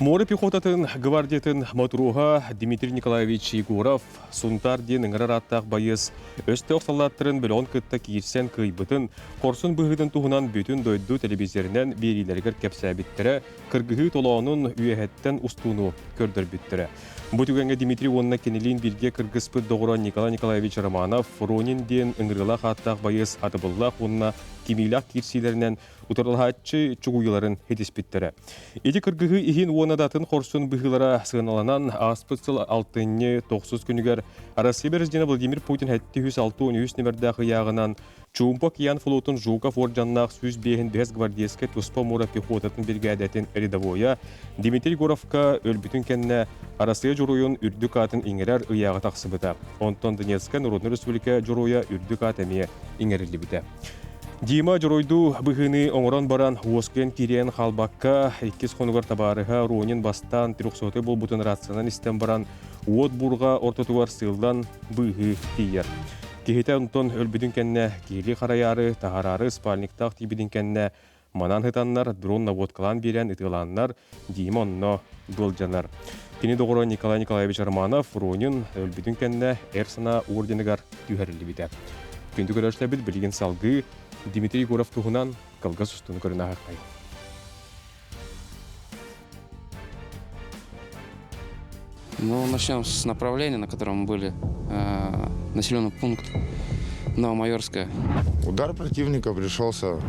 Море пехотатын гвардиятын матроһа Дмитрий Николаевич Егоров Сунтаар диэн ыҥырар ааттаах байыас өстөөх саллааттарын бөлөҕүн кытта киирсэн кыайбытын, хорсун быһыытын туһунан бүтүн дойду телевизорынан биэриилэригэр кэпсээбиттэрэ, кыргыһыы толоонун үөһэттэн устууну көрдөрбүттэрэ. Бу түгэҥҥэ Дмитрий уонна кинилиин бииргэ кыргыспыт доҕоро Николай Николаевич Романов Ронин диэн ыҥырыылаах ааттаах байыас атыбыллаах уонна кимиилээх киирсиилэринэн утарылаһааччы чугуйаларын ситиспиттэрэ. Ити кыргыһыы иһин уонна да атын хорсун быһыылара сыаналанан, ааспыт сыл алтынньы тохсус күнүгэр Россия президенэ Владимир Путин 763 нүмердээх ыйааҕынан Чуумпу океан флотун Жуков уордьаннаах 105 гвардейскай туспа муора пехотатын биригээдэтин рядовойа Дмитрий Егоровка өлбүтүн кэннэ Арассыыйа Дьоруойун үрдүк аатын иҥэрэр ыйааҕа тахсыбыта. Онтон Донецкай Народнай Республика Дьоруойа үрдүк аат эмиэ иҥэриллибитэ. Дима дьоруойдуу быһыыны оҥорон баран уоскуйан киириэн хаалбакка, иккис хонугар табаарыһа Ронин бастаан трехсотай буолбутун рациянан истэн баран, уот буурҕа ортотугар сыыллан быыһыы тиийэр. Киһитэ онтон өлбүтүн кэннэ киһилии харайаары, таһараары спальниктаах тиийбитин кэннэ манан сытаннар дрон наводкалаан биэрэн ытыалааннар Дима онно былдьанар. Кини доҕоро Николай Николаевич Романов Ронин өлбүтүн кэннэ Эр санаа орденыгар түһэриллибитэ. Күндү көрөөччүлэрбит билигин салгыы Дмитрий Егоров туһунан кылгас устууну көрөн ааһыаххайын. Ну, начнем с направления, на котором мы были. Населенный пункт Новомайорская. Удар противника пришелся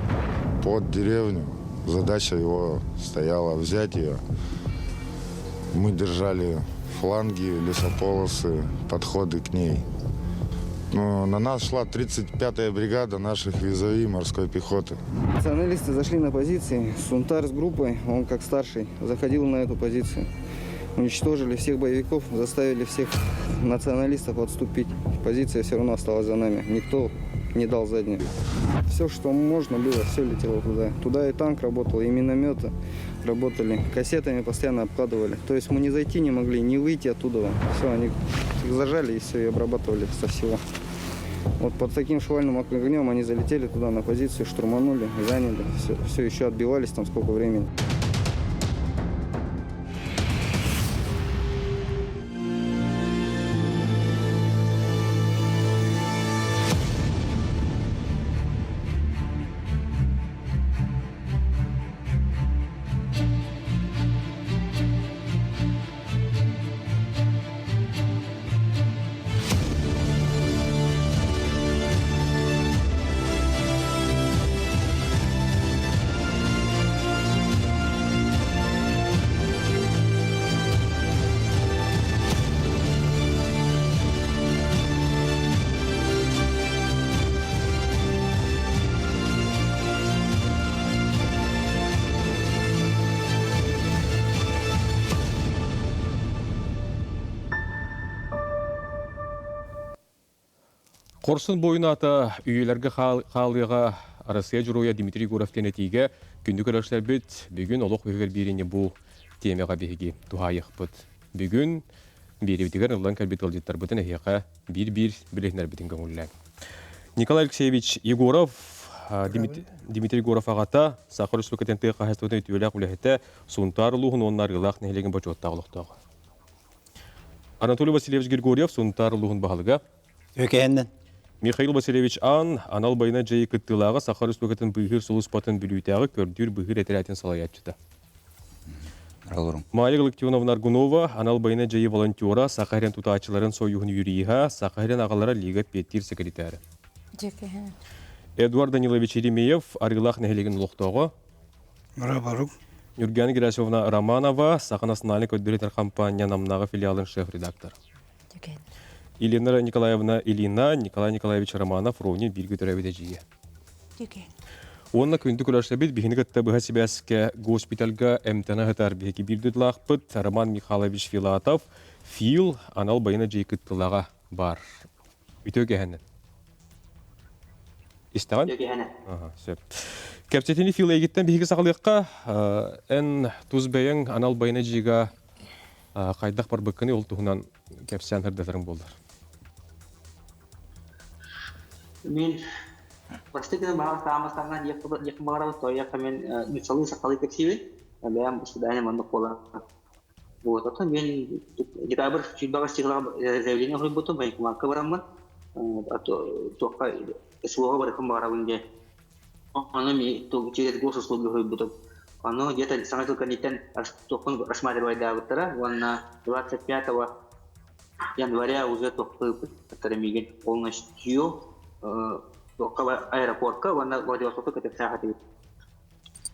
под деревню. Задача его стояла взять ее. Мы держали фланги, лесополосы, подходы к ней. Но на нас шла 35-я бригада наших визави морской пехоты. Националисты зашли на позиции. Сунтар с группой, он как старший, заходил на эту позицию. Уничтожили всех боевиков, заставили всех националистов отступить. Позиция все равно осталась за нами. Никто не дал заднюю. Все, что можно было, все летело туда. Туда и танк работал, и минометы работали. Кассетами постоянно обкладывали. То есть мы не зайти не могли, не выйти оттуда. Все, они их зажали и все, и обрабатывали со всего. Вот под таким шквальным огнем они залетели туда на позицию, штурманули, заняли. Все, все еще отбивались там сколько времени. Хорсун буойун аата үйэлэргэ хаалыаҕа Арассыыйа Дьоруойа Дмитрий Егоров диэн этиигэ күндү көрөөччүлэрбит бүгүн олох үһүгэр биэриини бу тиэмэҕэ биһиги туһаайыахпыт. Бүгүн биэриибитигэр ыллан кэлбит ыалдьыттарбытын эһиэхэ биир-биир билиһиннэрбитин көҥүллээҥ. Николай Алексеевич Егоров, Дмитрий Егоров аҕата, Саха Республикатын тыа хаһаайыстыбатын үтүөлээх үлэһитэ, Сунтаар улууһун уонна Арыылаах нэһилиэгин бочуоттаах олохтооҕо. Анатолий Васильевич Григорьев, Сунтаар улууһун баһылыга. Үкэһэннэн. Михаил Васильевич Ан, анал байына дьайыы кыттыылааҕа Саха Республикатын быыһыыр сулууспатын Бүлүүтээҕи көрдүүр-быыһыыр этэрээтин салайааччыта. Майя Галактионовна Аргунова, анал байына дьайыы волонтера, Саха сирин тутааччыларын сойууһун юриһа, Саха сирин аҕалара Лига эппиэттиир секретаря. Эдуард Данилович Еремеев, Арыылаах нэһилиэгин олохтооҕо. Бара Нюргана Герасимовна Романова, Саха национальнай көрдөрөр компания Намнааҕы филиалын шеф-редактор. Елена Николаевна Ильина, Николай Николаевич Романов, Ронин бииргэ төрөөбүт эдьиийэ. Уонна күндү көрөөччүлэрбит биһини кытта быһа сибээскэ госпитальга эмтэнэ сытар биһиги биир дойдулаахпыт Роман Михайлович Филатов ФИЛ анал байына дьиэ кыттыылааҕа баар. Үтүө кэһэнэн. Истэҕин? Үтүө Сөп. Кэпсэтини Фил эйгиттэн биһиги саҕалыахха. Эн тус бэйэҥ анал байына дьиига хайдах барбыккыный ол туһунан кэпсээн сырдатарыҥ буоллар. Мин бастакы баҕар таамастарынан диэххэ баҕарабын, тоойуохха мин нууччалыы сахалыы кэпсиибин. Бэйэм свидание маннык буолар. Вот, оттон мен декабрь сүүрбэҕэ числоҕа заявление оҥорбутум, военкомакка бараммын, туохха СВО-ҕа барыахпын баҕарабын диэн. Ону через госуслуги уһуйбутум. Ону где-то саҥа жыл кэнниттэн туохпун рассматривайдаабыттара уонна 25 января уже туохха ыыппыттара миигин полностью туохха аэропортка уонна Владивостокка көтөхсөөх этибит.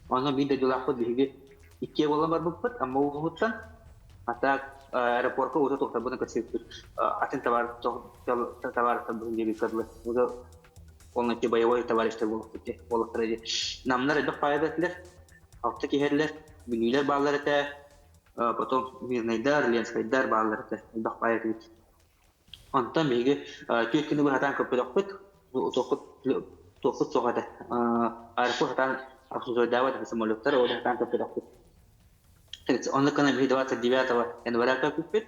Онно биир дойдулаахпыт биһиги иккиэ буолан барбыппыт Амма улууһуттан. А так аэропортка уже туохтарбытын көрсүбүппүт. Атын товар товарыстарбытын диэбиккэ дылы. Уже полностью боевой товарищтар буолуохпут дии буолуохтара дии. Намнар элбэх паайда этилэр, алта киһилэр, бүлүүлэр бааллар этэ, потом Мирнайдар, Ленскайдар бааллар этэ, элбэх паай этибит. Онтон биһиги түөрт күнү быһатаан көппөтөхпүт, туохпут туохпут суох этэ. Аэропорт сатаан обслуживайдаабат этэ самолеттар, ол сатаан көппөтөхпүт. Оннук гына биһиги 29 января көппүппүт.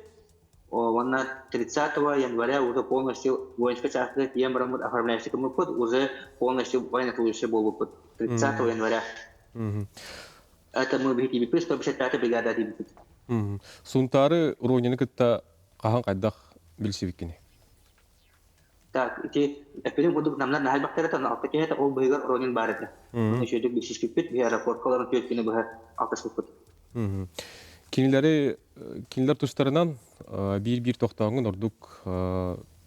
Уонна 30 января уже полностью воинскай чааска тиийэн бараммыт оформляющий гыммыппыт, уже полностью военнослужащий буолбуппут. 30 января. Это мы биһиги 155 бригада диэбиппит. Сунтаары Ронины кытта хаһан хайдах билсибиккиний? Так, ити эппитим курдук намнар наһаа элбэхтэр этэ, алта киһи этэ, ол быһыгар Ронин баар этэ. Үчүгэйдик билсиспиппит, биһи аэропортка олорон түөрт күнү быһа алтыспыппыт. Кинилэри кинилэр тустарынан биир-биир тохтооҥҥун ордук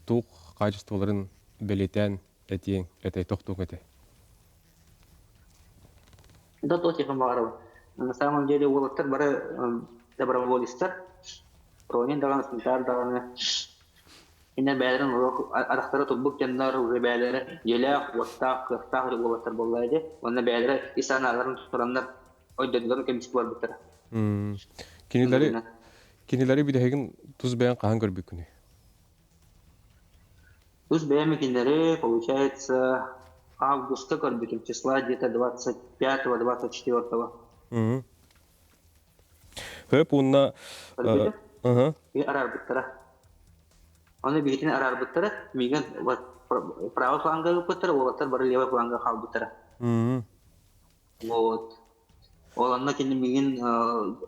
туох хаачыстыбаларын бэлиэтээн этиэҥ этэй, тохтуоҥ этэй? Да, то тихон баҕарабын. На самом деле уолаттар бары доброволецтар. Ронин даҕаны, Сунтаар даҕаны Иннэ бэйэлэрин олох арахтара турбут дьоннор уже бэйэлэрэ дьиэлээх, уоттаах, кыахтаах уолаттар буолла ити. Уонна бэйэлэрэ ис санааларын тураннар ойдодуларын кэмчи барбыттара. Кинилэри кинилэри бүтэһигин тус бэйэҥ хаһан көрбүккүнүй? Тус бэйэм кинилэри, получается, августа көрбүтүм, числа где-то 25-24. Хөп уонна Көрбүтүм. Араарбыттара. Аны биһитин араарбыттара, миигин правый фланга ыыппыттара, уолаттар бары левый фланга хаалбыттара. Вот. Ол онно кини миигин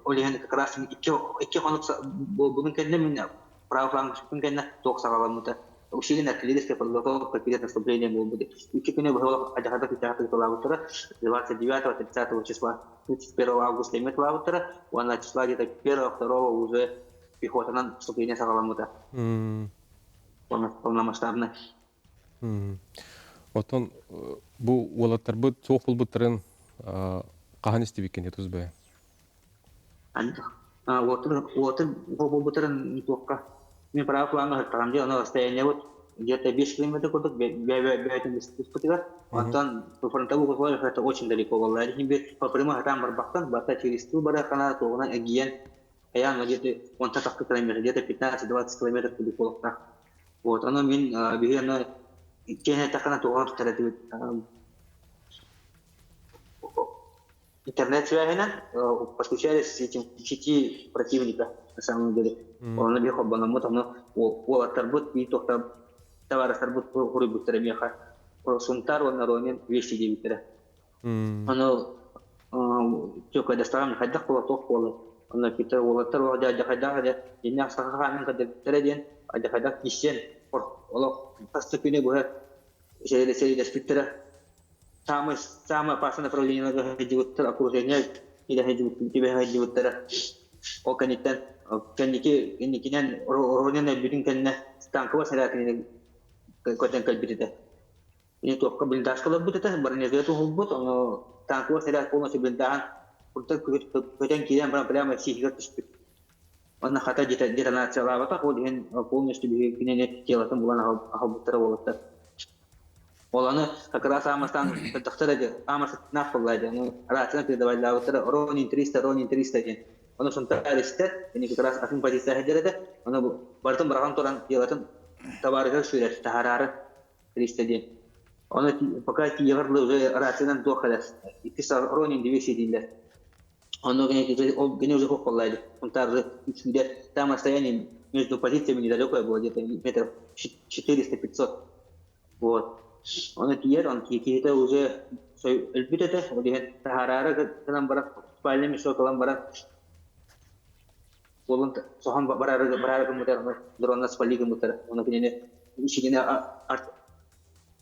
ол иһин как раз икки хонук буолбутун кэннэ мин правый фланг түспүтүн кэннэ туох саҕаламмыта. Усиленно артиллерийская подготовка перед наступлением буолбут. Икки күнү быһа адьахата күтэхэ тутулаабыттара 29-30 числа 31 августа эмиэ тулаабыттара уонна числа где-то 1-2 уже пехотанан вступление саҕаламмыта. Полномасштабный. Оттон бу уолаттарбыт суох булбуттарын хаһан истибиккин тус бэйэҥ? Уотун буолбуттарын туохха мин право плаҥҥа сыттаҕым дии, ону расстояниебыт где-то 5 километр курдук бэйэтин быспытыгар. Онтон фронтовых условиях это очень далеко буолла. Иһин бир по прямой хатаан барбахтан, барта через тыл барыаххана туоҕунан эргийэн айаан где-то онтон тахса километр, где-то 15-20 километр курдук буолуохтаах. Вот, ону мин биһи аны киэһэ эттэххинэ туоҕа туттар этибит. Интернет связынан подключались к этим сети противника на самом деле. Оны би холбономмут, ону уолаттарбыт, би туохта табаарыстарбыт хуруйбуттара миэхэ. Сунтар уонна Ронин вести диэбиттэрэ. Ону чөкөдөстаҕым хайдах буола туох буола. Онно Питер уолаттар дьахайдаах дьэ иннэх саха хаанын көрдөрбүттэрэ диэн дьахайдаах киссиэн олох хас да күнү быһа сэриилэспиттэрэ. Самый самое опасное направление сылдьыбыттар окружение илэ сылдьыбыттара. Ол кэнниттэн кэнники инникинэн Ронин өлбүтүн кэннэ танковай снаряд көтөн кэлбит этэ. Ини туохха блиндажка олорбут этэ, бронежилет уһулбут, ону танковай снаряд полностью блиндаһан көтөн киирэн баран прямо сиһигэр түспүт. Онно хата детонациялаабатах, ол иһин полностью биһиги кинини телотын булан аҕалбыттара уолаттар. Ол аны как раз аамастаан көрдөхтөр эди, аамастаах буолла ди, ону рацияны передавайлаабыттара Ронин 300, Ронин 300 диэн. Ону Сунтаар истэр, ини как раз атын позиция сылдьар этэ, ону барытын быраҕан туран телотын табаарыһыгар сүүрэр, таһараары 300 диэн. Ону пока тиийэҕэр уже рациянан туох кэлэр, иккис Ронин 200 дииллэр. Ону ол кини уже хохоллайды. Сунтаар үчүгэр там расстояние между позициями недалекое было, где-то метров 400-500. Вот. Оны тиийэр, он киһитэ уже өлбүт этэ, ол иһин таһаараары гынан баран, спальный мешок ылан баран. Уолун соһон бараары бараары гыммытар, дронна спали гыммытар. Оны кинини ичигине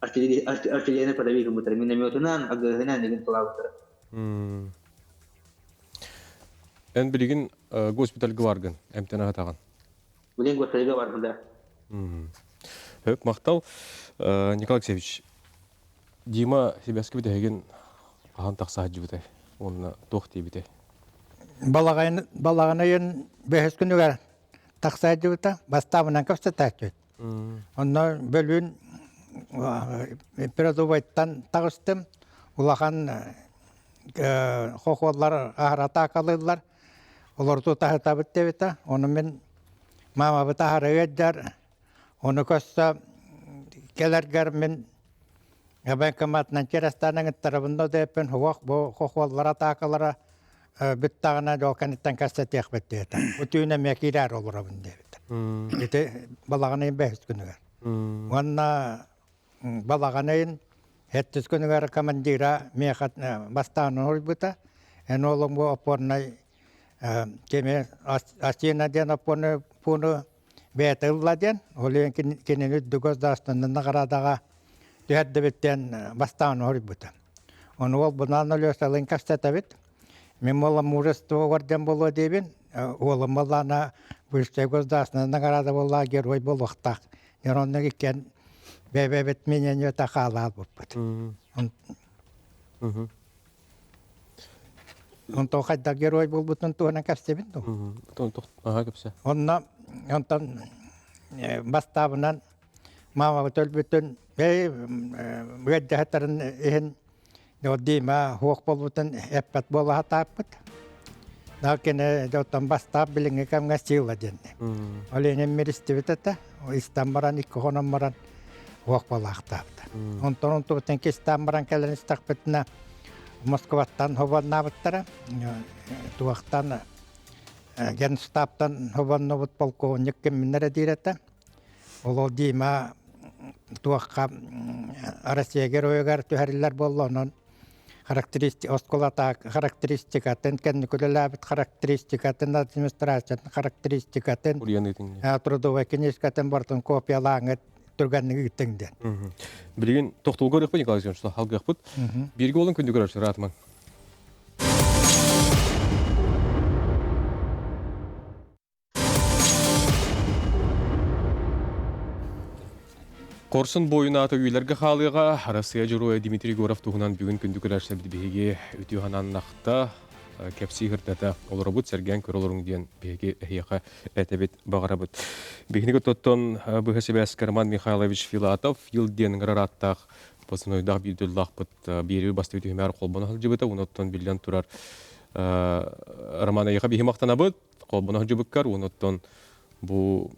артиллерияны подави гыммытар. Минометынан, АГС-нан деген тулаабыттар. Эн билигин госпитальга баргын, эмтэн аһатаҕын. Билигин госпитальга барбын да. Хөп, махтал. Николай Алексеевич, Дима сибээскэ бүтэһигин хаһан тахса сылдьыбытай уонна туох диэбитэй? Балаҕан балаҕан ыйын бэһис күнүгэр тахса сылдьыбыта, бастаабынан кэпсэтээччибит. Онно бөлүүн передовойтан таҕыстым, улахан хохуоллар аһара атаакалыыллар, олорду таһытабыт диэбитэ. Ону мин маамабыт аһара ыалдьар, Ону көрсө кэлэргэр мин военкоматынан черестаан ыҥыттарабын да диэппин суох бу хохуоллара атаакалара бүттэҕинэ дьол кэнниттэн кэпсэтиэхпит диэтэ. Бу түүн эмиэ киирээр олоробун диэбитэ. Ити балаҕан ыйын бэһис күнүгэр. Уонна балаҕан ыйын сэттис күнүгэр командира миэхэ бастаан уһуйбута. Эн уолуҥ бу опорнай кими Асина диэн опорнай пууну бэйэтэ ылла диэн, ол иһин кинини үрдүк государственнай наҕараадаҕа түһэрдибит диэн бастаан уһуйбута. Ону ол бунаан Өлүөсэлин кэпсэтэбит. Мин буолла мужество орден буолуо диибин, уолум буоллаана высшая государственная награда буолла герой буолуохтаах. Дьон оннук иккиэн бэйэбэбит миниэньэтэ хаалаабыппыт. Онтон хайдах герой буолбутун туһунан кэпсэбин дуу? Аха кэпсэ. Онно онтон бастаабынан маамабыт өлбүтүн эй ыаддьаһыттарын иһин Дима хуох буолбутун эппэт буола сатааппыт. Да кини оттон бастаап билиҥҥи кэмҥэ сила диэнни. Ол иһин миристибит этэ. Истэн баран икки хонон баран хуох буолаахтаабыта. Онтон онтубутун кистээн баран кэлэн истэхпитинэ Москваттан хобоннаабыттара. Туохтан генштабтан хобоннубут полковник кимминнэрэ диир этэ. Ол Дима туохха Россия геройугар түһэриллэр буолла, онон характеристика оскуолата характеристикатын, кэнники үлэлээбит характеристикатын, администрациятын характеристикатын, трудовой книжкатын барытын копиялааҥыт түргэнник ыыттыҥ диэн. Билигин тохтуулга ырыахпыт Николай Александрович, халгыахпыт. Бииргэ олон күндү көрөр Ратман. Корсун буойун аата үйэлэргэ хаалыаҕа Арассыыйа Дьоруойа Дмитрий Егоров туһунан бүгүн күндү көрөөччүлэрбит биһиги үтүө санааннахта кэпсии сырдата олоробут, сэргээн көрө олоруҥ диэн биһиги эһиэхэ этэбит, баҕарабыт. Биһиги тоттон быһа сибээскэ Роман Михайлович Филатов Йыл диэн ыҥырар ааттаах позывнойдаах биир дойдулаахпыт биэрии бастакы түһүмээр холбоно сылдьыбыта, онон биллэн турар Роман эйиэхэ биһи махтанабыт, холбоно сылдьыбыккар, онон бу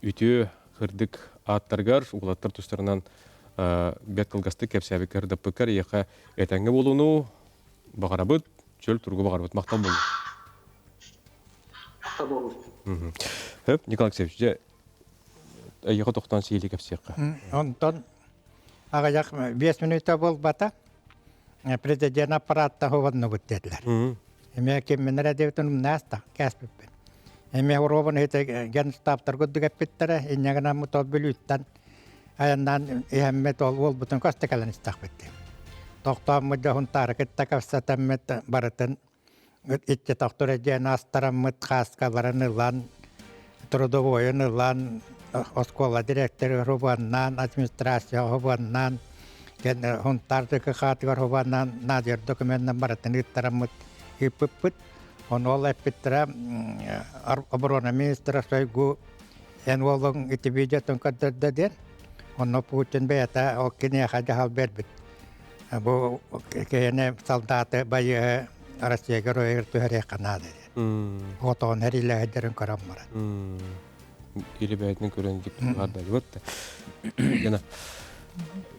үтүө кырдык ааттаргар уолаттар тустарынан бэрт кылгастык кэпсээбиккэр даппыккар эйиэхэ этэҥҥэ буолууну баҕарабыт, чөл туругу баҕарабыт. Махтал буоллун. Махтал буоллун. Хөп, Николай Алексеевич, дьэ, эйиэхэ тохтоон сиһилии кэпсиэххэ. Онтон аҕыйах 5 мүнүүтэ буолбата, президент аппараатта хобоннубут диэтилэр. Эмиэ киммин эрэ диэбитин умнааста, кээспиппин. Эмиэ уруобун иһитэ генштабтар курдук эппиттэрэ, инньэ гынан ол Бүлүүттэн айаннаан иһэммит ол уолбутун көстө кэлэн истэхпит дии. Тохтооммут дьоһун таары кытта кэпсэтэммит барытын иччи тохтор диэн астараммыт хааскаларын ылан, трудовойун ылан, оскуола директорыгар хубаннаан, администрацияҕа хубаннаан, Хунтаар ДКХ-тыгар хубаннаан надир докуменынан барытын ыыттараммыт ыыппыппыт. Ону ол эппиттэрэ оборона министра Шойгу эн уолуҥ ити видеотун көрдөрдө диэн. Онно Путин бэйэтэ ол киниэхэ дьаһал биэрбит. Бу киһини солдаты байыаһы Россия геройугар түһэриэххэ наада диэн. Отоон эриилэһэрдэрин көрөн баран. Или бэйэтин көрөн дьиктибат да. Яна,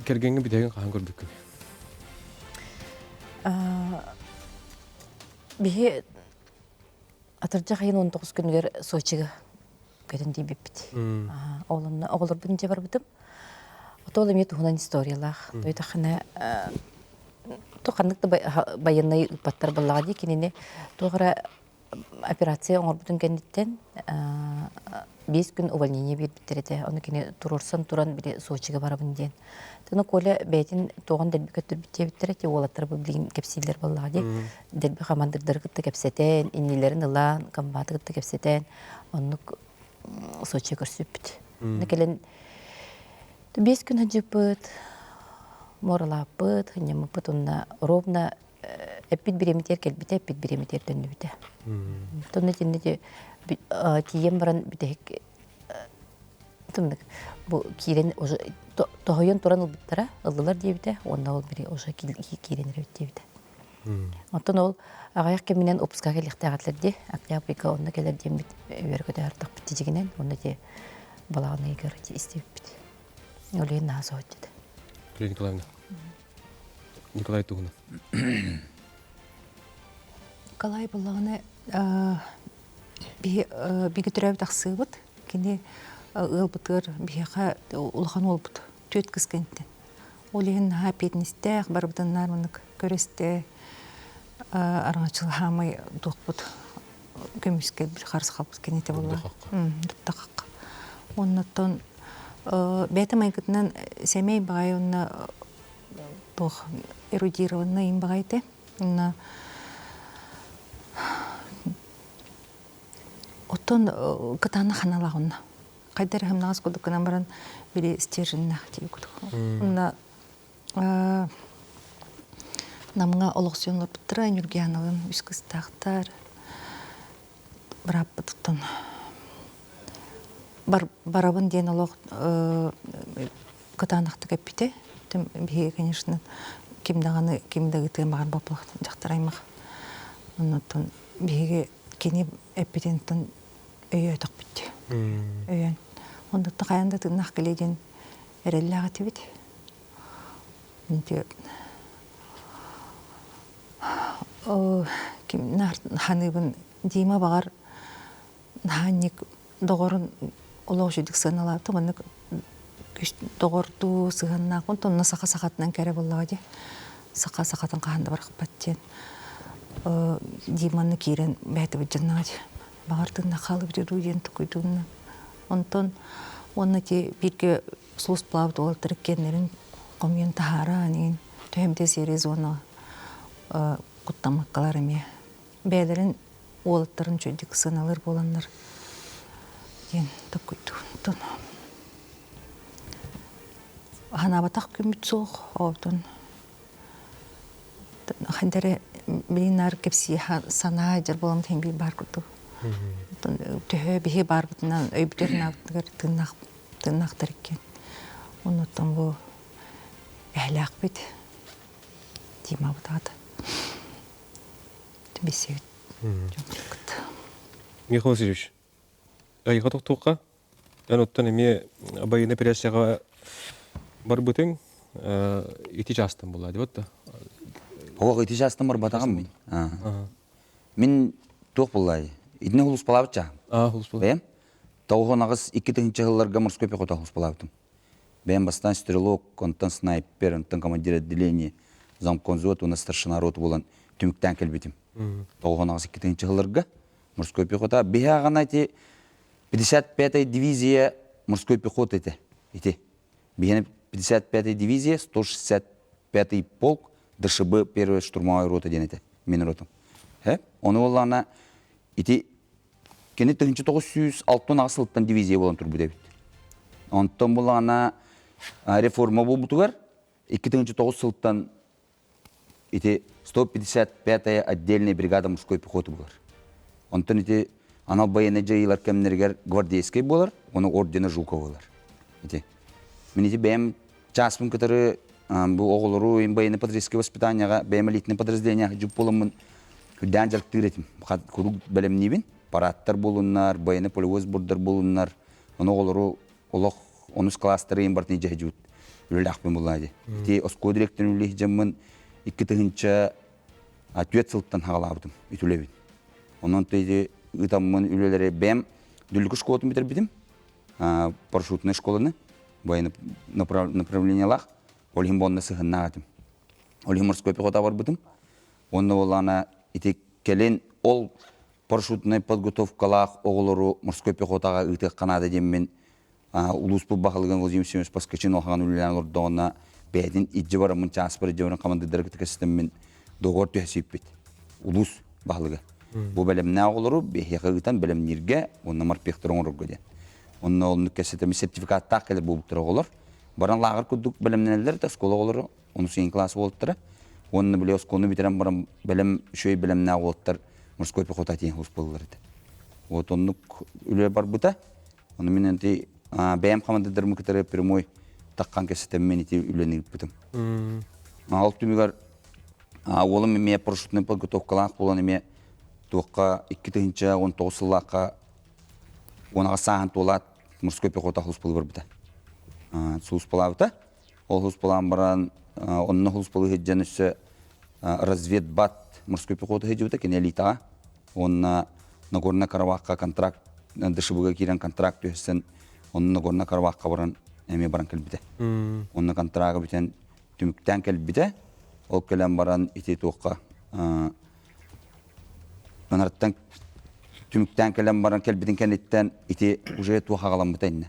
кэргэҥҥэ бүтэһигин хаһан көрбүккүн? Биһи атырдьах ыйын 19 күнүгэр Сочига көтөн тиийбиппит. Ол онно оҕолорбун дьэ барбытым. Отол эмиэ туһунан историялаах. Тойтахына то ханнык да байыаннай ыыппаттар буоллаҕа дии кинини туох эрэ. Операция оҥорбутун кэнниттэн 5 күн увольнение биэрбиттэр этэ. Ону кини туруорсан туран били Сочига барабын диэн. Тону Коля бэйэтин туоҕун дэлби көттөрбүт диэбиттэрэ, ти уолаттар бу билигин кэпсииллэр буоллаҕа дии. Дэлби хамандырдары кытта кэпсэтэн, иннилэрин ылан, комбаты кытта кэпсэтэн, оннук Сочига көрсүппүт. Онно кэлэн 5 күн сылдьыппыт, муоралааппыт, ынньаммыппыт уонна ровно эппит бириэмитигэр кэлбитэ, эппит бириэмитигэр төннүбүтэ. Тонна итиннэ тиийэн баран бүтэһик тымнык бу киирэн уже тоһуйан туран ылбыттара, ыллылар диэбитэ, уонна ол били уже киирэн эрэбит диэбитэ. Оттон ол аҕыйах кэминэн выпуска кэлиэхтээх этилэр дии. Октябрьга онно кэлэр диэммит үөрэ-көтө артахпыт тижигинэн, онно ти балаҕан ыйыгар истибиппит. Ол иһин наһаа соһуччу этэ. Николаевна. Николай туһунан. Николай буллаҕына биһиги төрөөбүт тахсыыбыт. Кини ыалбытыгар биһиэхэ улахан уолбут түөрт кыс кэнниттэн. Ол иһин наһаа эппиэтинэстээх, барыбытыннаар маннык көрөстө араҥаччылаһаамай туохпут көмүскэ харысхалбыт кинитэ буолла. Дуптахахха. Оннуттан бэйэтэ майгытынан сэмэй баҕайы уонна туох эрудированный им баҕайы этэ. Уонна оттон кытаанах ханалаах онно. Хайда эрэ хымнаҕас курдук гынан баран били стерженнээх дии курдук. Онно Намҥа олохсуйан олорбуттара Ньургуяналыын үс кыстаахтар бырааппытыттан барабын диэн олох кытаанахтык эппитэ. Биһиги, конечно, ким даҕаны ким да ыытыан баҕарбаппылах дьахтар аймах. Оннуттан биһиги кини эппитинтэн өйөөтөхпүт. Өйөөн. Оннуттан хайаан да тыыннаах кэлиэ диэн эрэллээх этибит. Ким ханыыбын Дима баҕар наһаанньык доҕорун олох үчүгдүк сыаналаабыта маннык доҕордуу сыһыаннаахпын онно саха сахатынан кэрэ буоллаҕа дии саха сахатын хаһан да бырахпат диэн Диманы киирэн бэйэтэ быдьаннаҕа дии баҕар тыынна хаалыбыт дуу диэн тукуйдуунна онтон уонна ити бииргэ сулууспалаабыт уолаттар иккиэннэрин хомуйан таһааран иһин төһөмтө серия зона куттаммаккалар эмиэ бэйэлэрин уолаттарын үчүгэйдик сыаналыыр буоланнар диэн токкуйдуунтун ханаабатах күммүт суох оотун хайдары билин наар кэпсии санаа дьар буолан тэн биир баар курдук төһө биһи баарбытынан өйбүтэр наабытыгар тыыннаах тыыннаахтар иккиэн оннуттан бу эһэлээхпит Димабыт аата билсибит Михаил Васильевич, айга тохтуохха эн оттон эмиэ байыаннай операцияҕа барбытыҥ ити чаастан буолла дии да? Оҕо ити чаастан барбатаҕым мин. Мин туох буоллай? Итини хулуспалаабыт чааһым. Аа, хулуспалаабыт. Бэйэм 98 2 сылларга морской пехота хулуспалаабытым. Бэйэм бастаан стрелок, онтон снайпер, онтон командир отделения, замконзвод уонна старшина рота буолан түмүктээн кэлбитим. 98 2 сылларга морской пехота. Биһи аҕана ити 55-й дивизия морской пехота этэ. Ити. Биһиэнэ 55-й дивизия, 165-й полк, ДШБ первая штурмовая рота диэн этэ. Мин ротам. Э? Ону буоллаҕына ити кини 1968 сылтан дивизия буолан турбут эбит. Онтон булаана реформа буолбутугар 2009 сылтан ити 155-я отдельная бригада мужской пехоты буолар. Онтон ити анал байыаннай дьайыылар кэмнэригэр гвардейскай буолар, ону ордена Жукова буолар. Ити. Мин ити бэйэм чааспын кытары бу оҕолору военно-патриотическое воспитанияҕа бэйэм элитнэй подразделениеҕа дьуп буоламмын үрдээн дьарыктыыр этим. Куруук бэлэмниибин. Парадтар буолуннар, военно-полевой сбордар буолуннар. Ону оҕолору олох онус класстары иин бартын дьэһдьүүт үлэлээхпин буллаа дии. Ити оскуола директорын үлэлиих дьаммын 2004 сылтан хаҕалаабытым үтүлэбин. Онон ити ыытаммын үлэлэри бэйэм Дүллүкү школатын бүтэрбитим. Парашютнай школаны военный направлениелаах. Ол иһин буонна сыһыннаах этим. Ол иһин морской пехота барбытым. Онно буоллаҕына ити кэлин ол парашютнай подготовкалаах оҕолору морской пехотаҕа ыытыахха наада диэммин улууспут баһылыгын Владимир Семенович Поскачин улахан үлэлээн олордоҕуна бэйэтин илдьэ бараммын чааспар илдьэ баран хамандыырдары кытта кэпсэтэммин договор түһэсииппит улуус баһылыга. Бу бэлэмнээх оҕолору биһиэхэ ыытан бэлэмнииргэ уонна морпехтары оҥорорго диэн. Онно оннук кэпсэтэммит сертификаттаах кэлэр буолбуттар оҕолор. Баран лааҕыр курдук бэлэмнэнэллэр да оскуола оҕолоро онус иин класс уолаттара. Уонна били оскуоланы бүтэрэн баран бэлэм үчүгэй бэлэмнээх уолаттар морской пехота тиийэн буоллар этэ. Вот оннук үлэ барбыта. Ону мин ити бэйэм хамандыырдарым кытары прямой таххан кэпсэтэммин ити үлэни ыыппытым. Ол түмүгэр уолум эмиэ парашютнай подготовкалаах буолан эмиэ туохха 2019 сыллаахха уонаҕа сааһын туолаат морской пехота сулууспалыы барбыта. Сулууспалаабыта. Ол сулууспалаан баран онно сулууспалыы сылдьан өссө разведбат морской пехота сылдьыбыта кини элитаҕа уонна Нагорно Карабахха контракт ДШБга киирэн контракт түһэрсэн онно Нагорно Карабахха баран эмиэ баран кэлбитэ. Онно контрагы бүтэн түмүктээн кэлбитэ. Ол кэлэн баран ити туохха Анарыттан түмүктээн кэлэн баран кэлбитин кэнниттэн ити уже туох аҕаламмыта иннэ.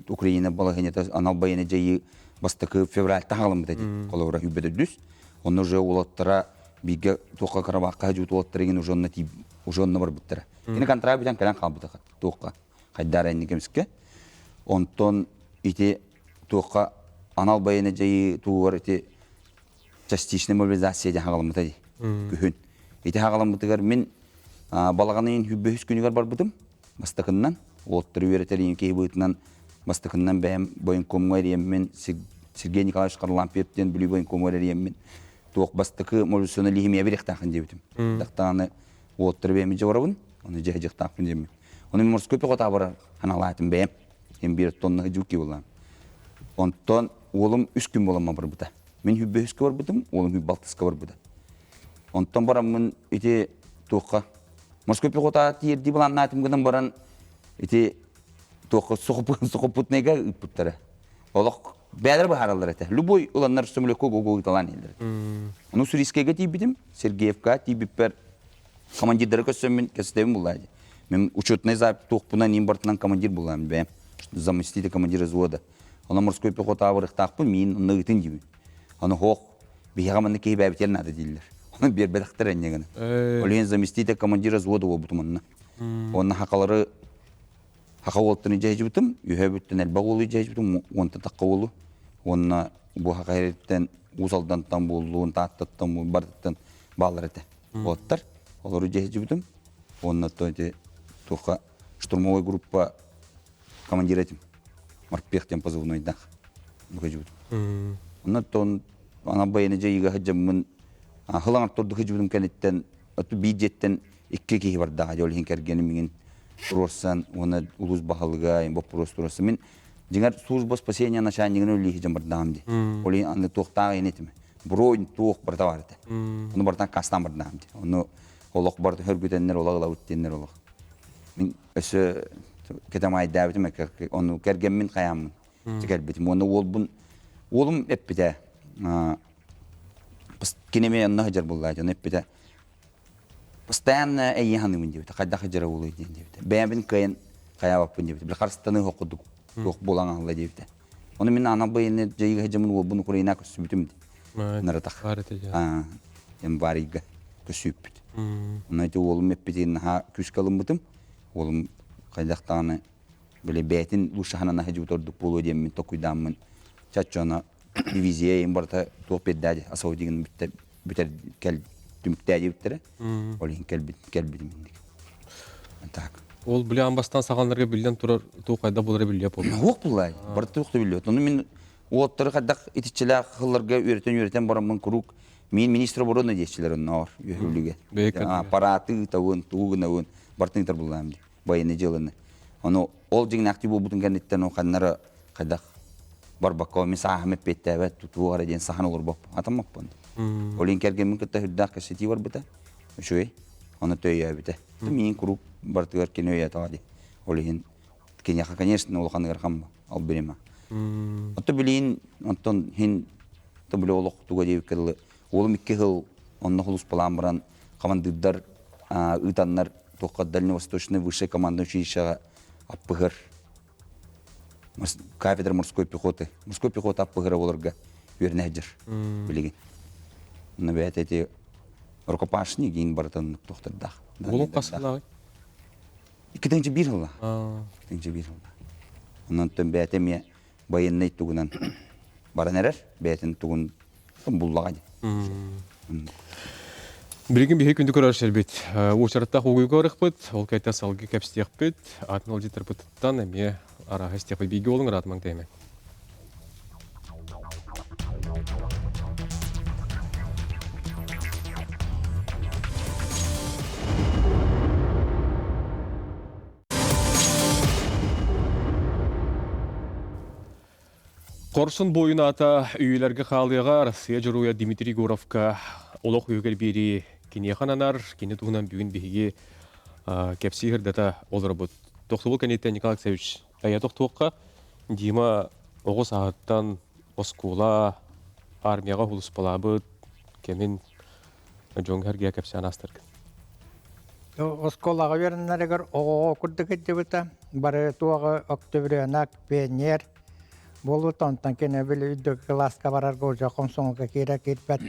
Украина балаһыанньата анал байыаннай дьайыы бастакы февральтан аҕаламмыта дии. Холобура үбэдөрдүс. Онно уже уолаттара бииргэ туохха Карабахха дьуут уолаттара игин уже онно уже онно барбыттара. Кини контракт бүтэн кэлэн хаалбыта туохха хайдаара инни кэмискэ. Онтон ити туохха анал байыаннай дьайыы тугар ити частичная мобилизация диэн хаҕаламмыта дии күһүн. Ити хаҕаламмытыгар мин балаҕан ыйын үһүс күнүгэр барбытым бастакыннан уолаттары үөрэтэр ийин киһи быһыытынан бастакыннан бэйэм военкомҥа эрийэммин Сергей Николаевич Харлампьев диэн Бүлүү военкомугар эрийэммин туох бастакы мобилизационный лиһимиэ бириэхтээхин диэбитим. Дахтааны уолаттары бэйэм дьэ барабын, ону дьэ дьыхтаахпын диэммин. Ону морской пехота барар ханалаатым бэйэм. Им биир тонна жуки булан. Онтон уолум үс күн буолан барбыта. Мин хүббөһүскэ барбытым, уолум хүббалтыска барбыта. Онтон бараммын ити туохха морской пехота тиэрдии былааннаатым гынан баран ити туохха сухопутныйга ыыппыттара. Олох бэйэлэр быһаараллар этэ. Любой ыланнар самолекка гого ыыталаан иһэллэр. Ону Уссурийскайга тиийбитим, Сергеевка тиийбиппэр командирдары көрсөммүн кэстэбин буллаа дии. Мен учетный запись туохпунан иин бартынан командир буллаам бэйэм. Заместитель командира взвода. Онон морской пехота абырыхтаахпын, миин онно ыытын диибин. Аны хоох, биһиэхэ манна киһи бэйэбитигэр наада дииллэр. Оны биэрбэтэхтэр энньэ гына. Ол иһин заместитель командира взвода буолбутум онно. Онно хакалары хака уолтаны дьэһдьибитим, үһэ бүттэн элбэх уолу дьэһдьибитим, уонта тахха уолу. Уонна бу хака эриттэн Уус Алдантан буоллун, Тааттаттан буоллун, барытыттан бааллар этэ. Уоттар. Олору дьэһдьибитим. Уонна то ити туохха штурмовой группа командир этим. Морпех диэн позывнойдаах. Букажыбытым. Онно тон ана байыны дьайыыга сылдьаммын хылаҥар турду сылдьыбытым кэнниттэн оту биир дьиэттэн икки киһи бардаҕа дьол иһин кэргэним миҥин туруорсан уонна улуус баһылыга боппуруос туруорсан мин дьиҥэр служба спасения начальнигын үлэлии сылдьан бардаҕым дии. Ол иһин аны туохтаах иһин этим. Бронь туох барыта бар этэ. Ону барытан кастаан бардаҕым дии. Ону олох барыта хөргүтэннэр олох ылабыт диэннэр олох. Мин өссө кэтэмаайдаабытым ону кэргэммин хайааммын кэлбитим. Уонна уолбун уолум эппитэ кини эмиэ онно сылдьар буоллаа дьон эппитэ постоянно эйиэ саныыбын диэбитэ хайдах сылдьара буолуой диэн диэбитэ бэйэбин кыайан хайаабаппын диэбитэ били харыстаныы суох курдук туох буолан аһылла диэбитэ ону мин анал байыаннай дьайыыга сылдьаммын уолбун Украина көрсүбүтүм наратах январьга көсүүппүт онно ити уолум эппитин наһаа күүскэ ылыммытым уолум хайдах даҕаны били бэйэтин лучше хаһан ордук буолуо диэммин токуйдааммын чаччоно дивизия им барыта туох биэрдээди асаудигин бүттэ бүтэр кэл түмүктээ диэбиттэрэ ол иһин кэлбит кэлбитим инник так Ол били бастан саҕаланарга биллэн турар туох хайда буолара биллиэ буолла. Хуох буллай. Барыта туох да биллиэ. Ону мин уоттары хайдах итиччилээх хылларга үөрэтэн-үөрэтэн бараммын куруук мин министр обороны диэччилэр онноор үөһүлүгэ. Аппараты ыытабын, тугу гынабын, бартын ыытар буллаам ди. Военный дьыаланы. Ону ол дьиҥнээхтии буолбутун кэнниттэн ол ханнара хайдах барбакка мин сааһым эппиэттээбэт тутуу эрэ диэн сахан олорбоппун атаммаппын. Ол иһин кэргэммин кытта үрдээх кэпсэтии барбыта. Үчүгэй. Ону төйөөбүтэ. Миин куруук барытыгар кини өйөөтөҕө дии. Ол иһин киниэхэ, конечно, улахан ыарахан ол бирима. Отто билиин, онтон хин то били олох туга диэбиккэ дылы уолум икки сыл онно хулуспалаан баран хамандыырдар ыытаннар туохха Дальневосточный высшее командное училищеҕа аппыһыр кафедра морской пехоты морской пехота аппыһыра буоларга үөрэнэ сылдьар билигин. Онно бэйэтэ ити рукопашный гин барытын туохтардаах. Уолуҥ хас сыллааҕый? 2-1 сылла. 2-1 сылла. Онон бэйэтэ эмиэ военный тугунан баран эрэр, бэйэтин тугун буллаҕа дии. Билигин биһи күндү көрөөччүлэрбит уочараттаах угуйга барыахпыт, ол кэнниттэн салгыы кэпсиэхпит, атын ыалдьыттарбытыттан эмиэ арааһы истиэхпит. Бииргэ буолуҥ, ыраатымаҥ тэйимэҥ. Хорсун буойун аата үйэлэргэ хаалыаҕа Россия Дьоруойа Дмитрий Егоровка олох үһүгэр биэрии киниэхэ ананар. Кини туһунан бүгүн биһиги кэпсии сырдата олоробут. Тохтобул кэнниттэн Николай Алексеевич айа тохтуохха Дима оҕо сааһыттан оскуола, армияҕа сулууспалаабыт кэмин дьоҥҥо-сэргэҕэ кэпсээн аастаргын. Оскуолаҕа үөрэнэригэр оҕоҕо курдук сылдьыбыта. Бары туоҕа октябренок, пионер буолбут. Онтон кини били үрдүк кылааска барарга уже комсомолга киирэ киирбэт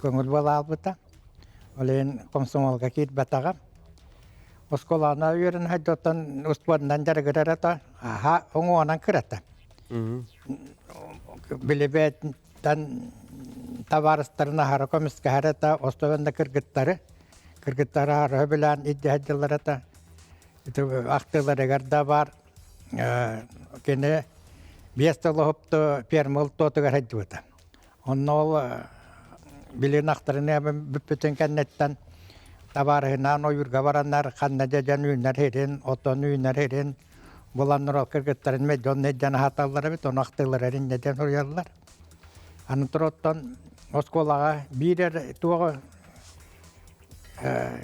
көҥүл буолаалбыта. Ол иһин комсомолга киирбэтэҕэ. Оскуоланы үөрэнэ сылдьан успуордунан дьарыгырар этэ. Аһа уҥуоҕунан кырата. Билибэттэн табаарыстарын аһара көмүскэһэр этэ, особенно кыргыттары. Кыргыттары аһара сөбүлээн илдьэ сылдьаллар этэ. Ити ахтыыларыгар да баар. Кини биэс сыл уһупту ферма ылтуотугар сылдьыбыта. Онно ол билин ахтарыны бүппүтүн кэнниттэн табаарыһынаан ойуурга бараннар ханна дьэдьэн үүнэр сирин, отон үүнэр сирин буланнар ол кыргыттарын дьон дьон аһаталлар эбит, ону ахтыылар эрин дьэн суруйаллар. Аны туруттан оскуолаҕа биир эрэ туоҕу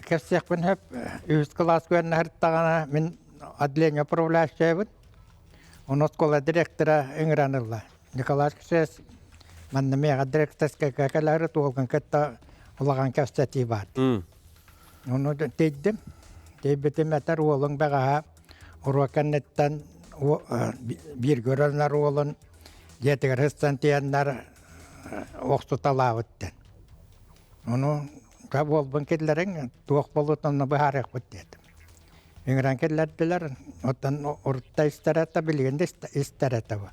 кэпсиэхпин сөп. Үһүс кылаас үөрэнэ мин отделение управляющайбын. Ону оскуола директора ыҥыран ылла. Николай Алексеевич манна миэхэ директорскайга кэлээри туолгун кытта улахан кэпсэтии баар. Ону тиийдим. Тиийбитим этэр уолуҥ бэҕэһээ уруок кэнниттэн бииргэ өрөнөр уолун дьиэтигэр сыстан тиийэннэр охсуталаабыт диэн. Ону уолбун киллэриҥ, туох буолбутун онно быһаарыахпыт диэтим. Ыҥыран киллэрдилэр, оттон урутта истэр этэ, билигин да истэр этэ бу.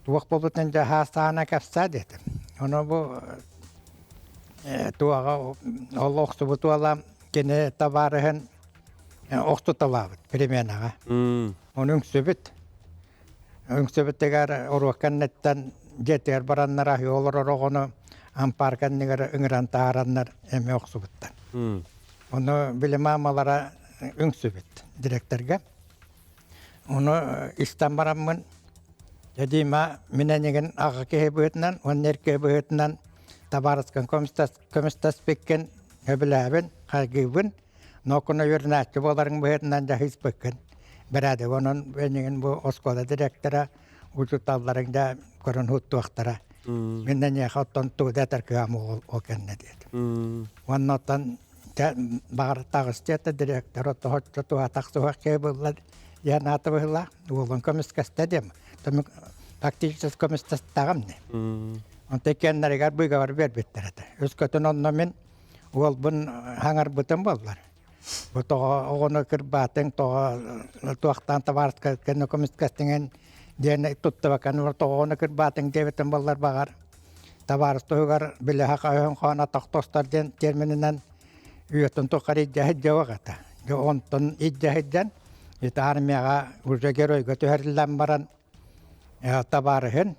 Туох буолбутун дьэ саана кэпсээ диэтим. Ону бу туоҕа ол охсубут уола кини табаарыһын охтуталаабыт переменаҕа. Ону үҥсүбүт. Үҥсүбүтүгэр уруок кэнниттэн дьиэтигэр бараннар аһыы олорор оҕону ампаар кэннигэр ыҥыран таһаараннар эмиэ охсубуттар. Ону били маамалара үҥсүбүт директорга. Ону истэн бараммын, дьэ Дима, мин эйигин аҕа киһи быһыытынан уонна эр киһи быһыытынан табаарыскын көмүстэспиккин сөбүлээбин, хайгыыбын. Нокуна үөрэнээччи буоларыҥ быһыытынан дьаһыйспыккын. Бэрээдэк онон эйигин бу оскуола директора, учууталларыҥ да көрөн уһуттуохтара. Мин эйиэхэ оттон тугу да этэр кыаҕым ол кэннэ диэтим. Уонна оттон баҕар таҕыс диэтэ директор отто туһа тахсыһах киһи булла диэн аата быһыылаах уолун көмүскэстэ диэм. Фактически көмүскэстэҕим дии. Онтон иккиэннэригэр быыгабар биэрбиттэр этэ. Өскөтүн онно мин уолбун хаҥарбытым буоллар. Бу тоҕо оҕону кырбаатыҥ, тоҕо туохтаан табаарыска көмүскэстиҥин диэн туттубаккан тоҕо оҕону кырбаатыҥ диэбитим буоллар баҕар табаарыс туһугар билэһэ хаһыһын хоон атах тостор диэн термининэн үйэтин тухары илдьэ сылдьыах этэ. Дьэ онтон илдьэ сылдьан ити армияҕа уже геройга түһэриллэн баран табаарыһын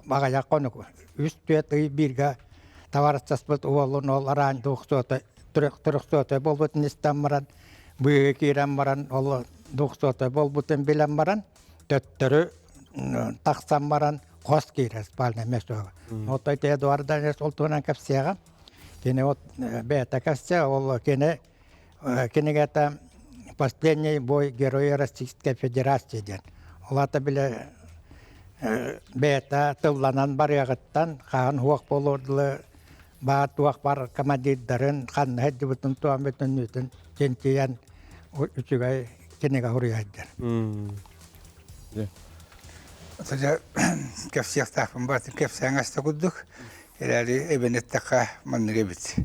аҕыйах хонук үс түөрт ый бииргэ табаарыстаспыт уолун ол араан двухсота трехсота буолбутун истэн баран быыһы киирэн баран ол двухсота буолбутун билэн баран төттөрү тахсан баран хос киирэр спальня мешога. Вот эти Эдуард ол туһунан кэпсиэҕэ. Кини вот бэйэтэ кэпсиэ, ол кини кинигэтэ «Последний бой героя Российской Федерации» диэн. Ол аата бile бэйэтэ тылланан барыаҕыттан хаһан суох буолуор дылы. Баар туох бар командирдарын ханна сылдьыбытын туом бүтүннүүтүн чинчийэн үчүгэй кинигэ суруйайдар. Отожа кэпсиэхтаахпын баатын кэпсээҥ аста курдук эрээри эбэн эттэххэ маннык эбит.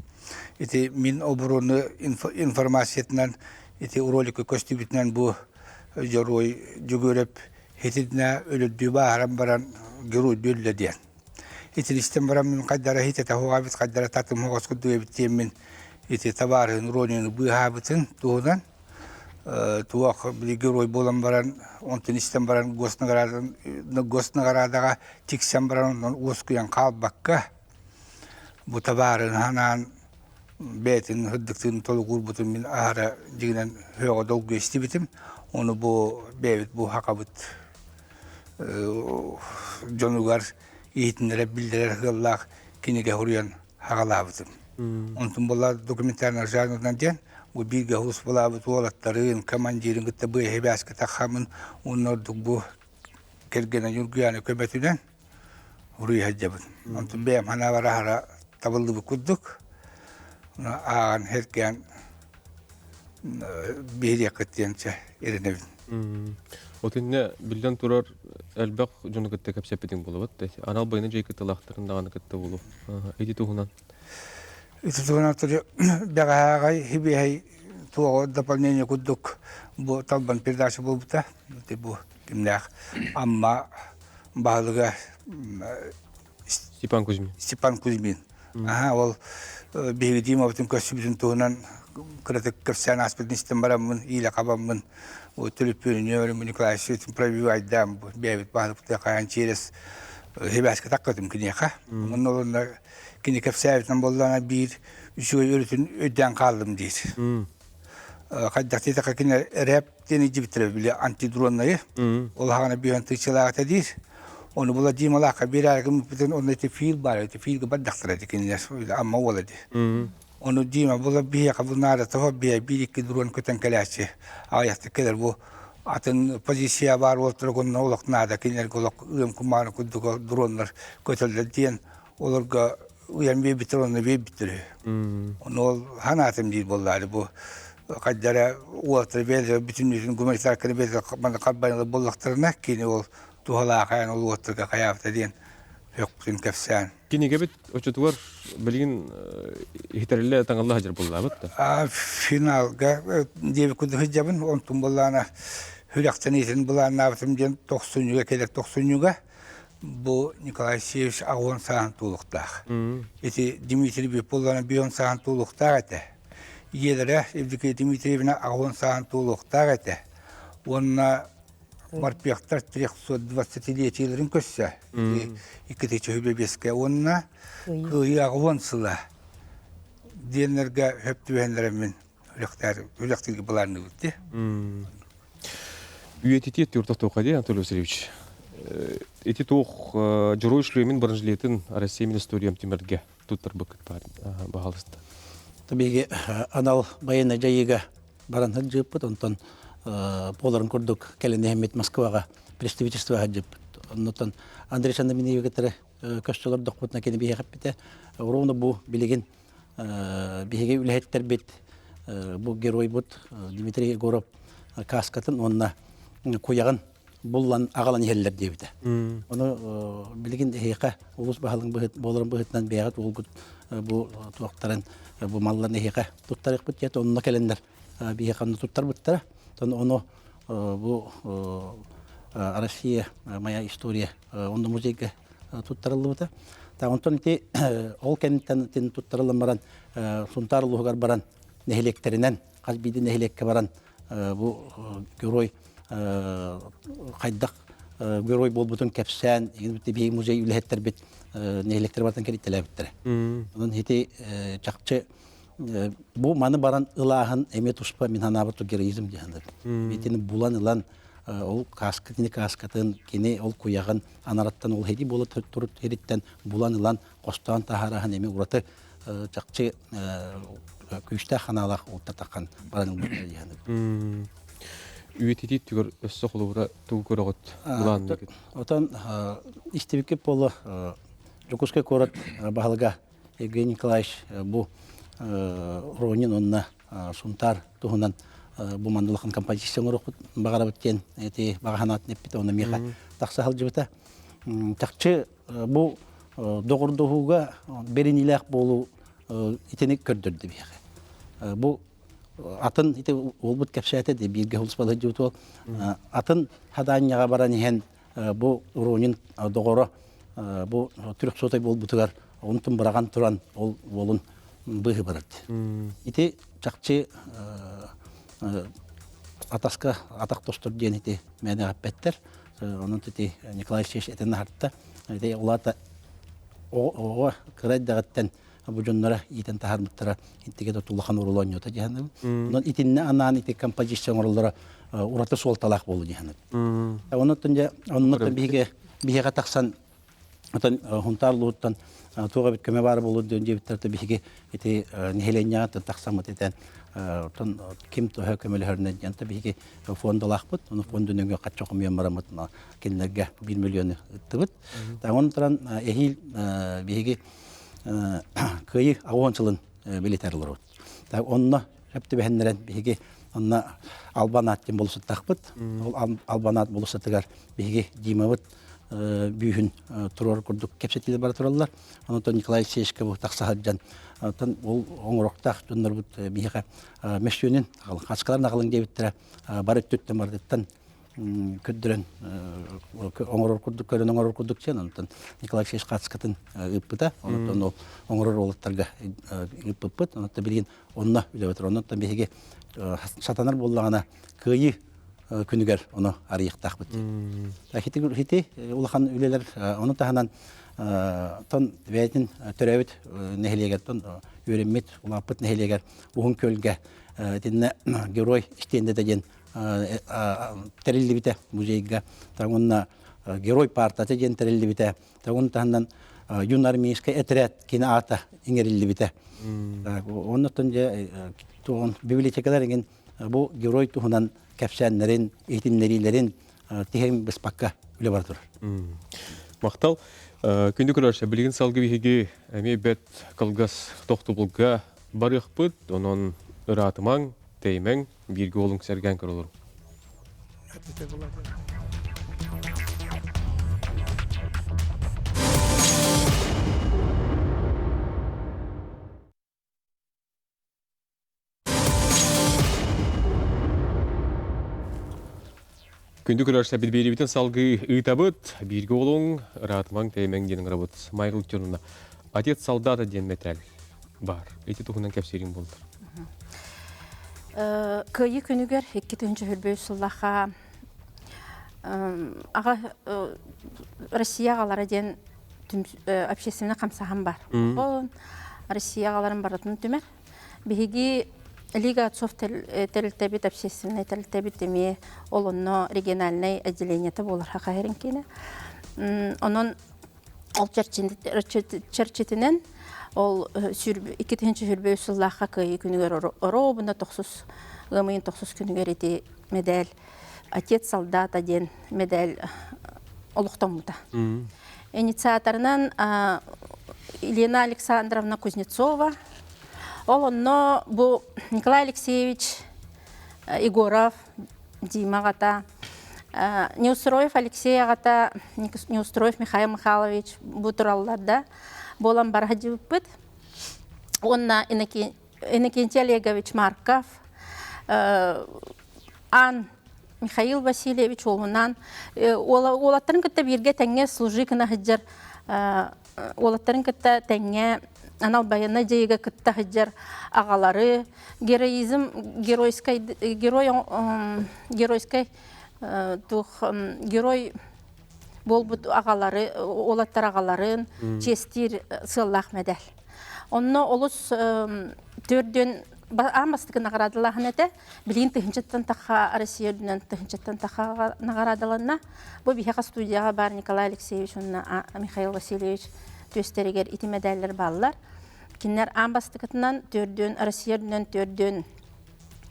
Ити мин оборону информациятынан ити роликка көстүбүтүнэн бу дьоруой Дьөгүөрэп хитинэ өлөрдүү бааһыран баран геройдуу өллө диэн. Итинистэн баран мин хайдара хитэтэ хуҕабыт хайдара татым хуҕас курдук эбит диэммин ити табаарыһын Ронины быыһаабытын туһунан туох били герой буолан баран онтун истэн баран госнаградаҕа тиксэн баран онон уоскуйан хаалбакка бу табаарын ханаан бэйэтин сырдыктыын толугурбутун мин аһара дьигинэн һөөҕө долгуйа истибитим ону бу бэйэбит бу хакабыт дьонугар иһитиннэрэр биллэрэр сыаллаах кинигэ суруйан хаҕалаабытым. Онтун буолла документальный жанрынан диэн бу бииргэ службалаабыт уолаттарын, командирын кытта быыһа тахамын уонна ордук бу кэргэнэ Ньургуйаана көмөтүнэн уруй сылдьабын. Онтун бэйэм санаабар аһара табыллыбыт курдук ааҕан сэргээн биһириэххит диэн чэ эрэнэбин. Отинне биллэн турар элбэх дьону кытта кэпсэппитиҥ буолабыт. Анал байына дьиэ кытталаахтарын даҕаны кытта буолуо. Ити туһунан. Ити туһунан бэҕэһээҕэй хибиэһэй туоҕу дополнение курдук бу талбан передача буолбута. Бу кимнээх Амма баһылыга Степан Кузьмин. Степан Кузьмин. Аха, ол биһиги Димабытын көрсүбүтүн туһунан кыратык кэпсээн ааспытын истэн бараммын, иилэ хабаммын, төлөпүөнүнү Николай Васильевич пробивайдаан бэйэбит баһылыкпытыгар хайаан через сибээскэ таккытым киниэхэ. Онно олорно кини кэпсээбитинэн буоллаҕына биир үчүгэй өрүтүн өйдөөн хааллым диир. Хайдах диэтэххэ кини рэп диэн илдьибиттэрэ били антидроннайы. Ол хаҕана бүһэн тыычалаах этэ диир. Ону була Дималаахха биэрээри гыммыппытын онно ити фил баар ити филгэ бардахтара ити кинилэр Амма уола ди. Ону Дима була биһиэхэ бу наада того биэ биир икки дрон көтөн кэлээччи. Аҕыйахтык кэлэр бу атын позиция баар уолтара онно олох наада кинилэргэ олох ыам кумааны курдук дроннар көтөллөр диэн олорго уйан биэрбиттэр онно биэрбиттэр үһү. Ону ол ханаатым диир буоллаары бу хайдара уолаттар бэйэлэрэ бүтүннүүтүн гуманитарканы бэйэлэрэ манна харбайалар буоллахтарына кини ол туһалаах айан ол уолаттарга хайаабыта диэн өхпүтүн кэпсээн. Кинигэбит оччотугар билигин иһитэриллэ таҥалла сылдьар буоллаабыт да? Финалга диэбит курдук сылдьабын онтун буоллаана сүрэхтэниитин былааннаабытым диэн тохсунньуга кэлэр тохсунньуга Бу Николай Алексеевич аҕуон сааһын туолуохтаах. Ити Дмитрий Бипуллана бион сааһын туолуохтаах этэ. Ийэлэрэ Евдокия Дмитриевна аҕуон сааһын туолуохтаах этэ. Уонна морпехтар 320-летиелэрин көрсө иккити чөһүбэ биэскэ уонна кыайыы аҕуон сыла диэннэргэ хөп түбэһэннэрэ мин үлэхтииргэ былаанныыбыт дии. Үйэтитии туртах дии, Анатолий Васильевич. Ити туох Дьоруой шлемин бронежилетин Россия мин историям түмэргэ туттарбыккыт баһалыста. Биһиги анал байыаннай дьайыыга баран сылдьыппыт, онтон буоларын курдук кэлин иһэммит Москваҕа представительство сылдьыппыт. Оннуттан Андрей Сандаминиевигэттэрэ көстөлөр дохпутуна кини биһиэхэппитэ. Ровно бу билигин биһиги үлэһиттэрбит бу геройбут Дмитрий Егоров каскатын уонна куйаҕын буллан аҕалан иһэллэр диэбитэ. Ону билигин эһиэхэ улус баһылыҥ буоларын быһыытынан бэйэҕит уолгут бу туохтарын бу малларын эһиэхэ туттарыахпыт диэт онно кэлэннэр биһиэхэ онно туттарбыттара. Ону бу Россия моя история онно музейга туттарыллыбыта. Онтон ити ол кэнниттэн итин туттарыллан баран Сунтаар улууһугар баран нэһилиэктэринэн хас биирдии нэһилиэккэ баран бу герой хайдах герой буолбутун кэпсээн биһиги музей үлэһиттэрбит нэһилиэктэр барытын кэрийтэлээбиттэрэ. Онон ити чахчы бу маны баран ылааһын эмиэ туспа мин санаабар героизм диэн Итини булан ылан ол кааска кини кааскатын кини ол куйаҕын анараттан ол һэди буола турут һириттэн булан ылан хостоон таһаараһын эми ураты чахчы күүстээх ханаалаах ултатахан баран ылбыттар диэн. Үйэтитии түгэр өссө холобура тугу көрөҕүт былаанныгыт? Отон истибиккит буолла Дьокуускай куорат баһылыга. Евгений Николаевич бу Ронин онна Сунтаар туһунан бу манна улахан композиция оҥоруохпут баҕарабыт диэн эти баҕа санаатын эппитэ онно миэхэ тахса сылдьыбыта. Чахчы бу доҕордоһууга бэриниилээх буолуу итини көрдөрдө биһиэхэ. Бу атын ити уолбут кэпсээтэ де бииргэ сылдьыбыт уол атын хадаанньаҕа баран иһэн бу Ронин доҕоро бу трехсотай буолбутугар онтун быраҕан туран ол уолун быыһы барар. Ити чахчы атаска атах тостор диэн ити мээнэ эппэттэр. Онон ити Николай Алексеевич этэн аһарта. Ити улаата оҕо кыра эрдэҕиттэн бу дьонноро иитэн таһаарбыттара интигэ да улахан оруолу оонньоото дьаһанабын. Онон итиннэ анаан ити композиция оҥороллоро ураты суолталаах буолу дьаһанабын. Онон дьэ оннуттан биһиги биһиэхэ тахсан отон Хунтаар улууттан туох эбит көмө баар буолуо диэн диэбиттэр биһиги ити нэһилиэнньэҕэ тахсаммыт этэн отон ким төһө көмөлөһөрүнэн диэн биһиги фондалаахпыт ону фонда нөҥүө хачча хомуйан бараммыт кинилэргэ 1 миллиону ыттыбыт. Онон туран эһиил биһиги кыайыы 80 сылын билитэр олоробут. Онно сөп түбэһиннэрэн биһиги онно Албанаат диэн болусуттаахпыт. Ол Албанаат болусатыгар биһиги Димабыт бүүһүн туруор курдук кэпсэтиилэр бара тураллар. Онтон Николай Алексеевичка бу тахса сылдьан, оттон ол оҥоруохтаах дьоннорбут биһиэхэ мөссүөнүн хаскаларын аҕалыҥ диэбиттэрэ бары өттүттэн барытыттан көрдөрөн оҥорор курдук көрөн оҥорор курдук диэн онтон Николай Алексеевич хаацкатын ыыппыта онтон ол оҥорор уолаттарга ыыппыппыт онтон билигин онно үлэбит оннуттан биһиги сатанар буоллаҕына кыайыы күнүгэр ону арыйыахтаахпыт хити улахан үлэлэр ону таһынан тон бэйэтин төрөөбүт нэһилиэгэр тон үөрэммит улааппыт нэһилиэгэр Уһун Күөлгэ итиннэ герой истиэндэтэ диэн тэриллибитэ музейга уонна герой партата диэн тэриллибитэ онун таһынан юнармейскай отряд кини аата иҥэриллибитэ оннуттан дьэ туон библиотекалар иҥин бу герой туһунан кэпсээннэрин иһитиннэриилэрин тиһэн быспакка үлэ бара турар Махтал. Күндү көрөөччү, билигин салгы биһиги эмиэ бэт кылгас тохтобулга барыахпыт. Онон ыраатымаҥ, тэйимэҥ, бииргэ уолуҥ сэргээн көрө олоруҥ. Күндү көрөөччүлэр биэриибитин салгыы ыытабыт. Бииргэ уолуҥ, ыраатымаҥ, тэйимэҥ диэн ыҥырабыт. Майгыл Тюрна «Отец солдата» диэн мэтээл баар. Ити туһунан кэпсиириҥ буоллар. Кыайыы күнүгэр 2023 сыллаха аҕа Россия аҕалара диэн общественный хамсаһан бар. Ол Россия аҕаларын барытын түмэр. Биһиги Лига отцов тэрилтэбит, общественный тэрилтэбит эмиэ ол онно региональнай отделениета буолар хахаһырын киинэ. Онон ол чэрчитинэн ол 2023 сыллаахха кыайыы күнүгэр оруобуна тохсус ыам ыйын тохсус күнүгэр ити мэдээл отец солдата диэн мэдээл олохтоммута. Инициаторынан Елена Александровна Кузнецова. Ол онно бу Николай Алексеевич Егоров Дима аҕата, Неустроев Алексей аҕата, Неустроев Михаил Михайлович бу тураллар да буолан бара сылдьыбыппыт. Уонна Иннокентий Олегович Марков, Ан Михаил Васильевич уолунаан уолаттарын кытта бииргэ тэҥҥэ служи гына сылдьар уолаттарын кытта тэҥҥэ анал байыаннай дьайыыга кытта сылдьар аҕалары героизм геройскай герой геройскай туох герой буолбут аҕалары уолаттар аҕаларын чиэстиир сыаллаах мэдэл. Онно олус төрдүөн аан бастакы наҕараадалааһын этэ. Билигин тыһыынчаттан тахха Россия үрдүнэн тыһыынчаттан тахха наҕараадаланна. Бу биһиэхэ студияҕа баар Николай Алексеевич уонна Михаил Васильевич түөстэригэр ити мэдээллэр бааллар. Кинилэр аан бастакытынан төрдүөн Россия үрдүнэн төрдүөн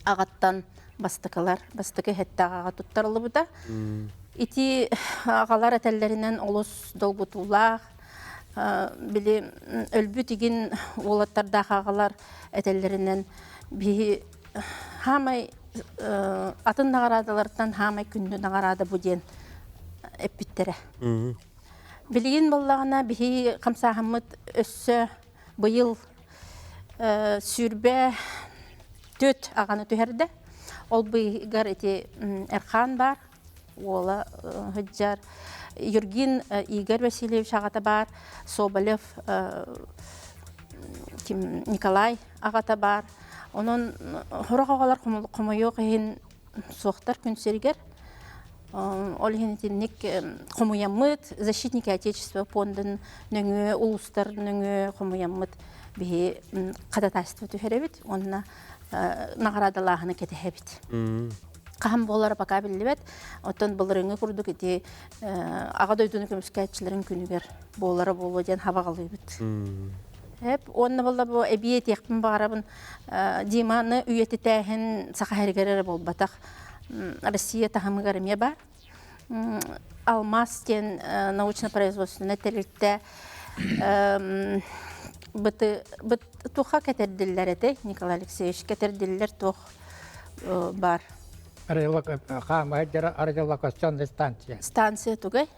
аҕаттан бастакылар, бастакы иһэттээх аҕа туттарыллыбыта. Ити аҕалар этэллэринэн олус долгутуулаах. Били өлбүт игин уолаттардаах аҕалар этэллэринэн биһи хаамай атын наҕараадалартан хаамай күндү наҕараада бу диэн эппиттэрэ. Билигин буоллаҕына биһи хамсааһыммыт өссө быйыл 24 аҕаны түһэрдэ. Ол быйыгар ити Эрхаан баар, уола сылдьар. Юргин Игорь Васильевич аҕата баар, Соболев Николай аҕата баар. Онон сорох оҕолор хомойуох иһин суохтар күн сиригэр. Ол иһин итинник хомуйаммыт Защитники Отечества пуондун нөҥүө, улуустар нөҥүө хомуйаммыт биһи ходатайство түһэрэбит уонна наҕараадалааһыны кэтэһэбит. Хаһан буолара пока биллибэт. Оттон былырыыҥҥы курдук ити Аҕа дойдуну көмүскээччилэрин күнүгэр буолара буолуо диэн хабаҕалыыбыт. Эп уонна буолла бу эбии этиэхпин баҕарабын Диманы үйэтитээһин саха сиригэр эрэ буолбатах Россия таһымыгар эмиэ баар. Алмаз диэн научно-производственнай тэрилтэ быты быт туха кэтэрдиллэр этэй Николай Алексеевич кэтэрдиллэр туох баар Радиолокационная станция. Станция тугай?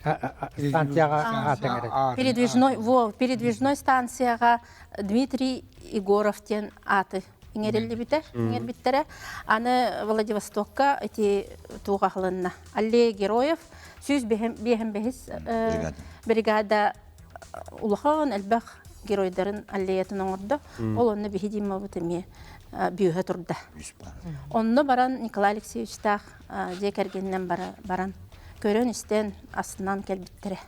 Станцияҕа аатыҥ Передвижной, во, передвижной станцияҕа Дмитрий Егоров диэн ааты иҥэриллибитэ, иҥэрбиттэрэ. Аны Владивостокка ити туох аһылынна. Аллея Героев 105 бригада улахан элбэх геройдарын аллеятын оҥордо. Ол онно биһи Димабыт эмиэ бүүһэ турда. Онно баран Николай Алексеевичтаах дьиэ кэргэнинэн баран көрөн-истэн астынан кэлбиттэрэ.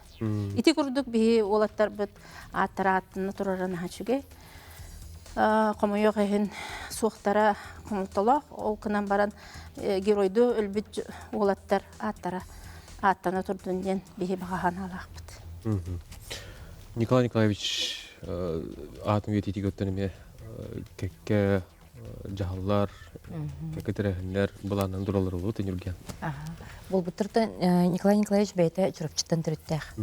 Ити курдук биһи уолаттарбыт ааттара ааттана турара наһаа үчүгэй. Хомойуох иһин суохтара хомолтолоох. Ол гынан баран геройду өлбүт уолаттар ааттара ааттана турдун диэн биһи баҕа санаалаахпыт. Николай Николаевич аатын үйэтитигэ өттөн эмиэ кэккэ дьаһаллар, кэккэ тэрээһиннэр былааннан тураллар буолуо Тенюрген. Буолбуттартан Николай Николаевич бэйэтэ Чурапчыттан төрүттээх.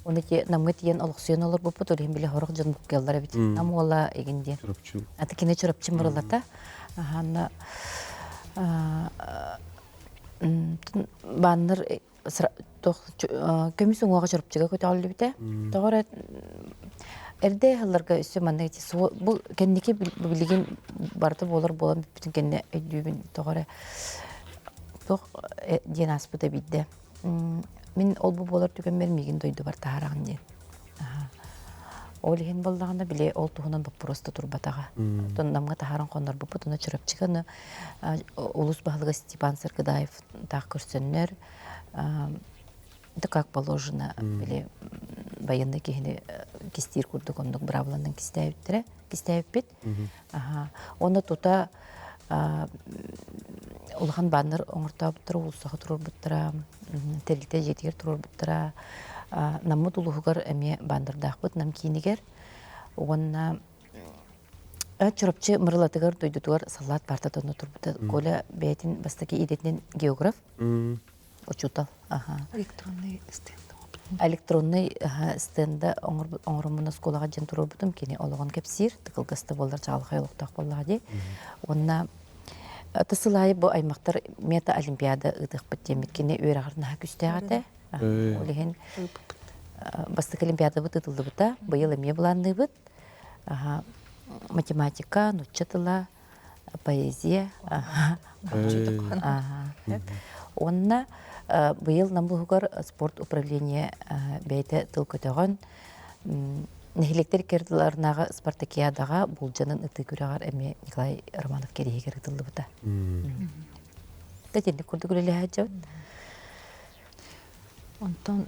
Оны ки Намга тиийэн олохсуйан олорбуппут, ол иһин били сорох дьон буккуйаллар эбит. Нам уола игин диэн. Чурапчы. Аты кини Чурапчы мырылата. Аһанна бааннар көмүс уҥуоҕа Чурапчыга көтөҕүллүбүтэ. Тоҕо эрэ эрдэ ыһылларга өссө манна ити бу кэнники билигин барыта буолар буолан бүппүтүн кэннэ өйдүүбүн тоҕо эрэ туох диэн ааспыта биирдэ мин ол-бу буолар түгэммэр миигин дойдубар таһаараҕын диэн. Ол иһин буоллаҕына били ол туһунан боппуруос да турбатаҕа. Оттон Намҥа таһааран хоннорбуппут, ону Чурапчыга аны улуус баһылыга Степан Саргыдаев таах көрсөннөр, это как положено, били военный киһини кистиир курдук оннук быраабыланан кистээбиттэрэ, кистээбиппит. Онно тута улахан бааннар оҥортообуттара, уулуссаҕа туруорбуттара, тэрилтэ дьиэтигэр туруорбуттара. Наммыт улууһугар эмиэ бааннардаахпыт Нам киинигэр. Уонна Чурапчы Мырылатыгар дойдутугар саллаат паартата онно турбута. Коля бэйэтин бастакы идэтинэн географ, учуутал. Электронный стенд. Электронный стенда оҥороммун оскуолаҕа дьэн туруорбутум. Кини олоҕун кэпсиир, тыкылгаста буоллар чаҕылхай олохтоох буоллаҕа дии. Уонна тыс сыл аайы бу аймахтар мета-олимпиада ыытыахпыт диэммит кини үөрэҕэр наһаа күүстээх этэ. Ол иһин бастакы олимпиадабыт ыытыллыбыта. Быйыл эмиэ былаанныыбыт. Математика, нуучча тыла, поэзия. Уонна быйыл Нам улууһугар спорт управление бэйэтэ тыл көтөҕөн нэһилиэктэр икки спартакиадаҕа булдьанан ытыы күрэҕэр эмиэ Николай Романов кэриэһигэр ытыллыбыта. Итинник курдук үлэлэһэ дьон. Онтон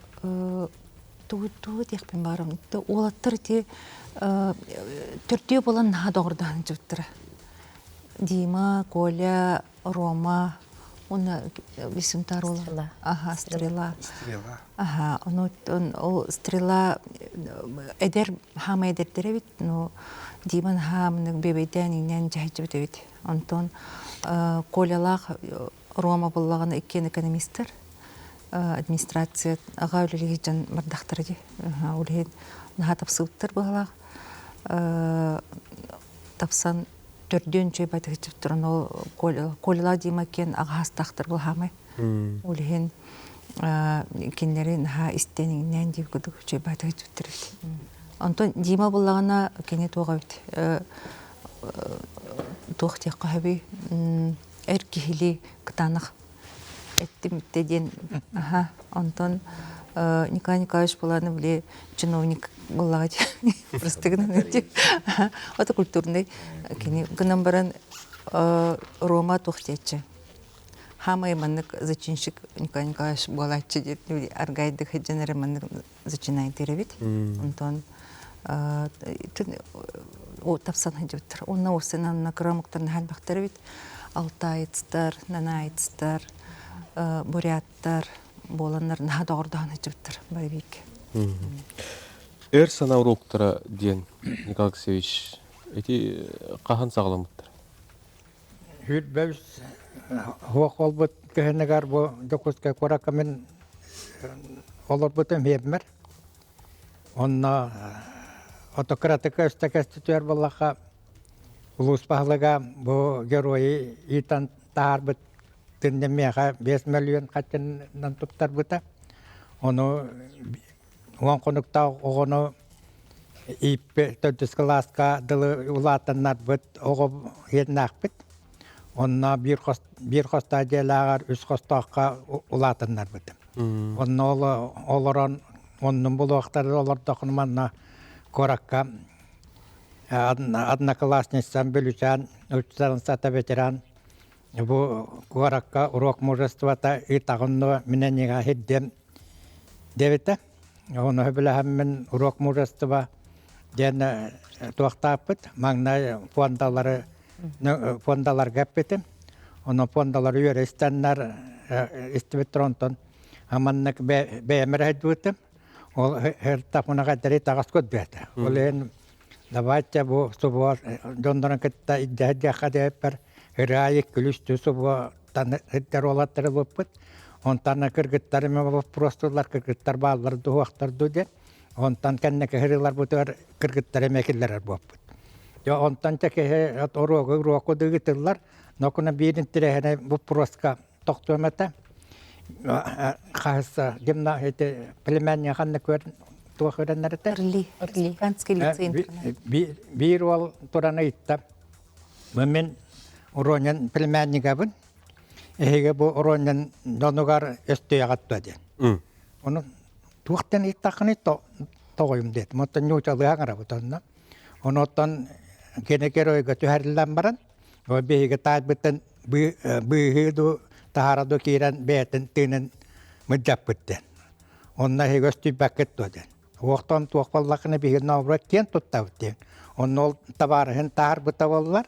тугу тугу диэхпин баарым уолаттар ити төрдүө буолан наһаа доҕордоһон дьыбыттара. Дима, Коля, Рома уонна Висунтар уола. Аха, Стрела. Стрела. Аха, ону ол Стрела эдэр хаама эдэрдэр эбит, но Дима наһаа мынык бэбэйдээн иҥнэн дьаһайдьыбыт эбит. Онтон Колялаах Рома буллаҕына иккиэн экономистар. администрация аҕа үлэлиир дьон бардахтара дии. Ол иһин наһаа тапсыбыттар быһалаах. Тапсан төрдүөн үчүгэй батыһыччыттарын ол Коля Дима киэн аҕаһастаахтар былаһаамай. Ол иһин кинилэри наһаа истэн иҥнээн диир курдук үчүгэй батыһыччыттар эбит. Онтон Дима буллаҕына кини туох эбит туох диэххэ сөбүй эр киһилии кытаанах эттим үттэ диэн аха онтон Николай Николаевич буланы били чиновник буоллаҕа просто гынан ото культурный кини гынан баран Рома туох диэччи хаамай маннык зачинщик Николай Николаевич буолааччы диэт аргайдык сылдьан эрэ маннык зачинайдыыр эбит онтон тапсан сылдьыбыттар уонна уопсайынан кыра омуктар наһаа элбэхтэр эбит алтаецтар нанаецтар буряттар буоланнар наһаа доҕордоһон сылдьыбыттар боевик Эр санаа уроктара диэн Николай Алексеевич ити хаһан саҕаламмыттар? Хүрбэс суох буолбут кыһыныгар бу Дьокуускай куоракка мин олорбутум иһиммэр. Онно ото кыратык өстө-көстүтүөр буоллахха улуус баһылыга бу геройу иитэн таһаарбыт тыннын миэхэ 5 мөлүйүөн хаччынан туттарбыта. Ону 10 хонуктаах оҕону ииппи төрдүс кылааска дылы улаатыннарбыт оҕо иэннээхпит. Онно биир хос биир хостоох дьиэлээҕэр үс хостооххо улаатыннарбытым. Онно олорон оннун булуохтары олордоххуна манна куоракка одноклассницам Бүлүчээн учительница ветеран бу куоракка урок мужествота ыытаҕын минэ нига хирдиэм диэбитэ. Ону сөбүлэһэммин урок мужества диэн туохтааппыт. Маҥнай фондалары фондаларга эппитим. Ону фондалары үөрэ истэннэр истибиттэр онтон маннык бэйэм эрэ сылдьыбытым. Ол хертафунаҕа эдэри таҕас көрбүөтэ. Ол иһин давайте бу субуо дьоннорун кытта илдьэ диэппэр ырыа күлүстүү субуоттан сылдьар уолаттары ылбыппыт. Онтон кыргыттар эмэ вопростуулар кыргыттар бааллар дуһуохтар дуу диэн. Онтон кэнники ырыаларбытыгар кыргыттар эмэ киллэрэр буолпут. Дьэ онтон чэ киһи уруогу уруоку ыытыллар, но куна биир интэриэһинэй боппуруоска тохтуом этэ. Хаһыс гимна эти племянник ханна көр туох үөрэнэр этэ? Орли, Республиканский лицей интернат. Биир уол туран ыйытта. Мен уруонньан племяннигабын. Эһиги бу уруонньан дьонугар өстүйэҕит дуо диэн. Ону туохтан ыйыттаххыный тоҕойум диэтим. Оттон ньуучалыһан арабыт онно. Онуоттан кини геройга түһэриллэн баран, биһиги таайбыттан быыһыы дуу, таһаара дуу киирэн бэйэтин тыынын мыдьаппыт диэн. Онно эһиги өстүйбэккит дуо диэн. Уохтан туох буоллаххына биһиги наоборот киэн туттабыт диэн. Онно ол табаарыһын таһаарбыта буоллар,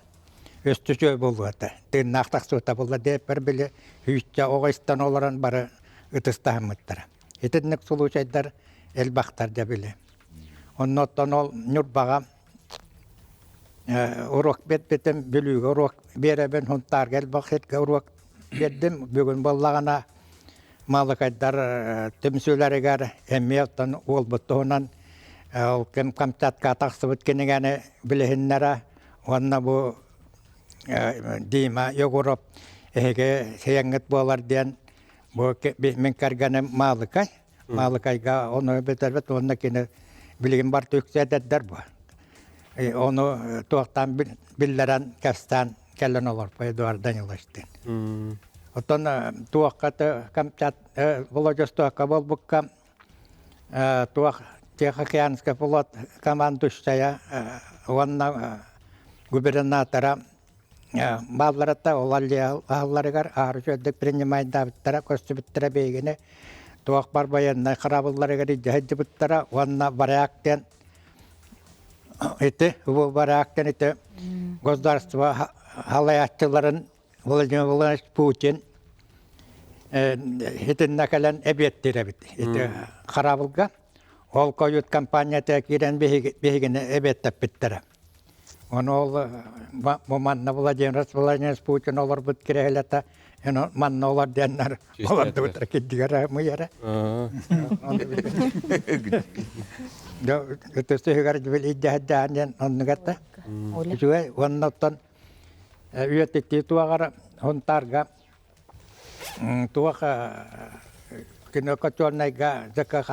өстүчүө буолуо этэ. Тыыннаах тахсыбыта буолла диэппэр били сүүсчэ оҕо истэн олорон бары ытыстаһыммыттара. Итинник случайдар элбэхтэр дьэ били. Оннуттан ол Ньурбаҕа уруок биэрбитим, Бүлүүгэ уруок биэрэбин, Сунтаарга элбэх сиргэ уруок биэрдим. Бүгүн буоллаҕына Маалыкайдар түмсүүлэригэр эмиэ оттон уолбут туһунан ол кэм Камчатка тахсыбыт кинигэни билиһиннэрэ уонна бу Дима Егоров эһиги сиэҥҥит буолар диэн бу мин кэргэним Маалыкай Маалыкайга ону бүтэрбит уонна кини билигин бар үксээтэрдэр бу. Ону туохтаан биллэрэн кэстээн кэлэн олорпо Эдуард Даниловичтыын. Оттон туохха Камчат Владивостокка буолбукка туох Тихоокеанский флот командующая уонна губернатора баалларата ол алларыгар аһары үчүгэйдик принимайдаабыттара көстүбүттэрэ биһигини туох бар байыаннай хараабылларыгар илдьэ сылдьыбыттара уонна варяг диэн ити бу варяг диэн ити государство халайааччыларын Владимир Владимирович Путин итиннэ кэлэн эбиэттиир эбит ити хараабылга ол койут компанията киирэн биһигини эбиэттэппиттэрэ Ону ол бу манна Владимир Владимирович Путин олорбут кирэһилэтэ Эн манна олор диэннэр олордубуттара кирдигэр мыйара. Ытысыһыгар билийдэһэрдээн диэн оннугатта. Үчүгэй уонна оттон үйэтиттии туоҕар Хунтаарга туох кино котельнайга ЖКХ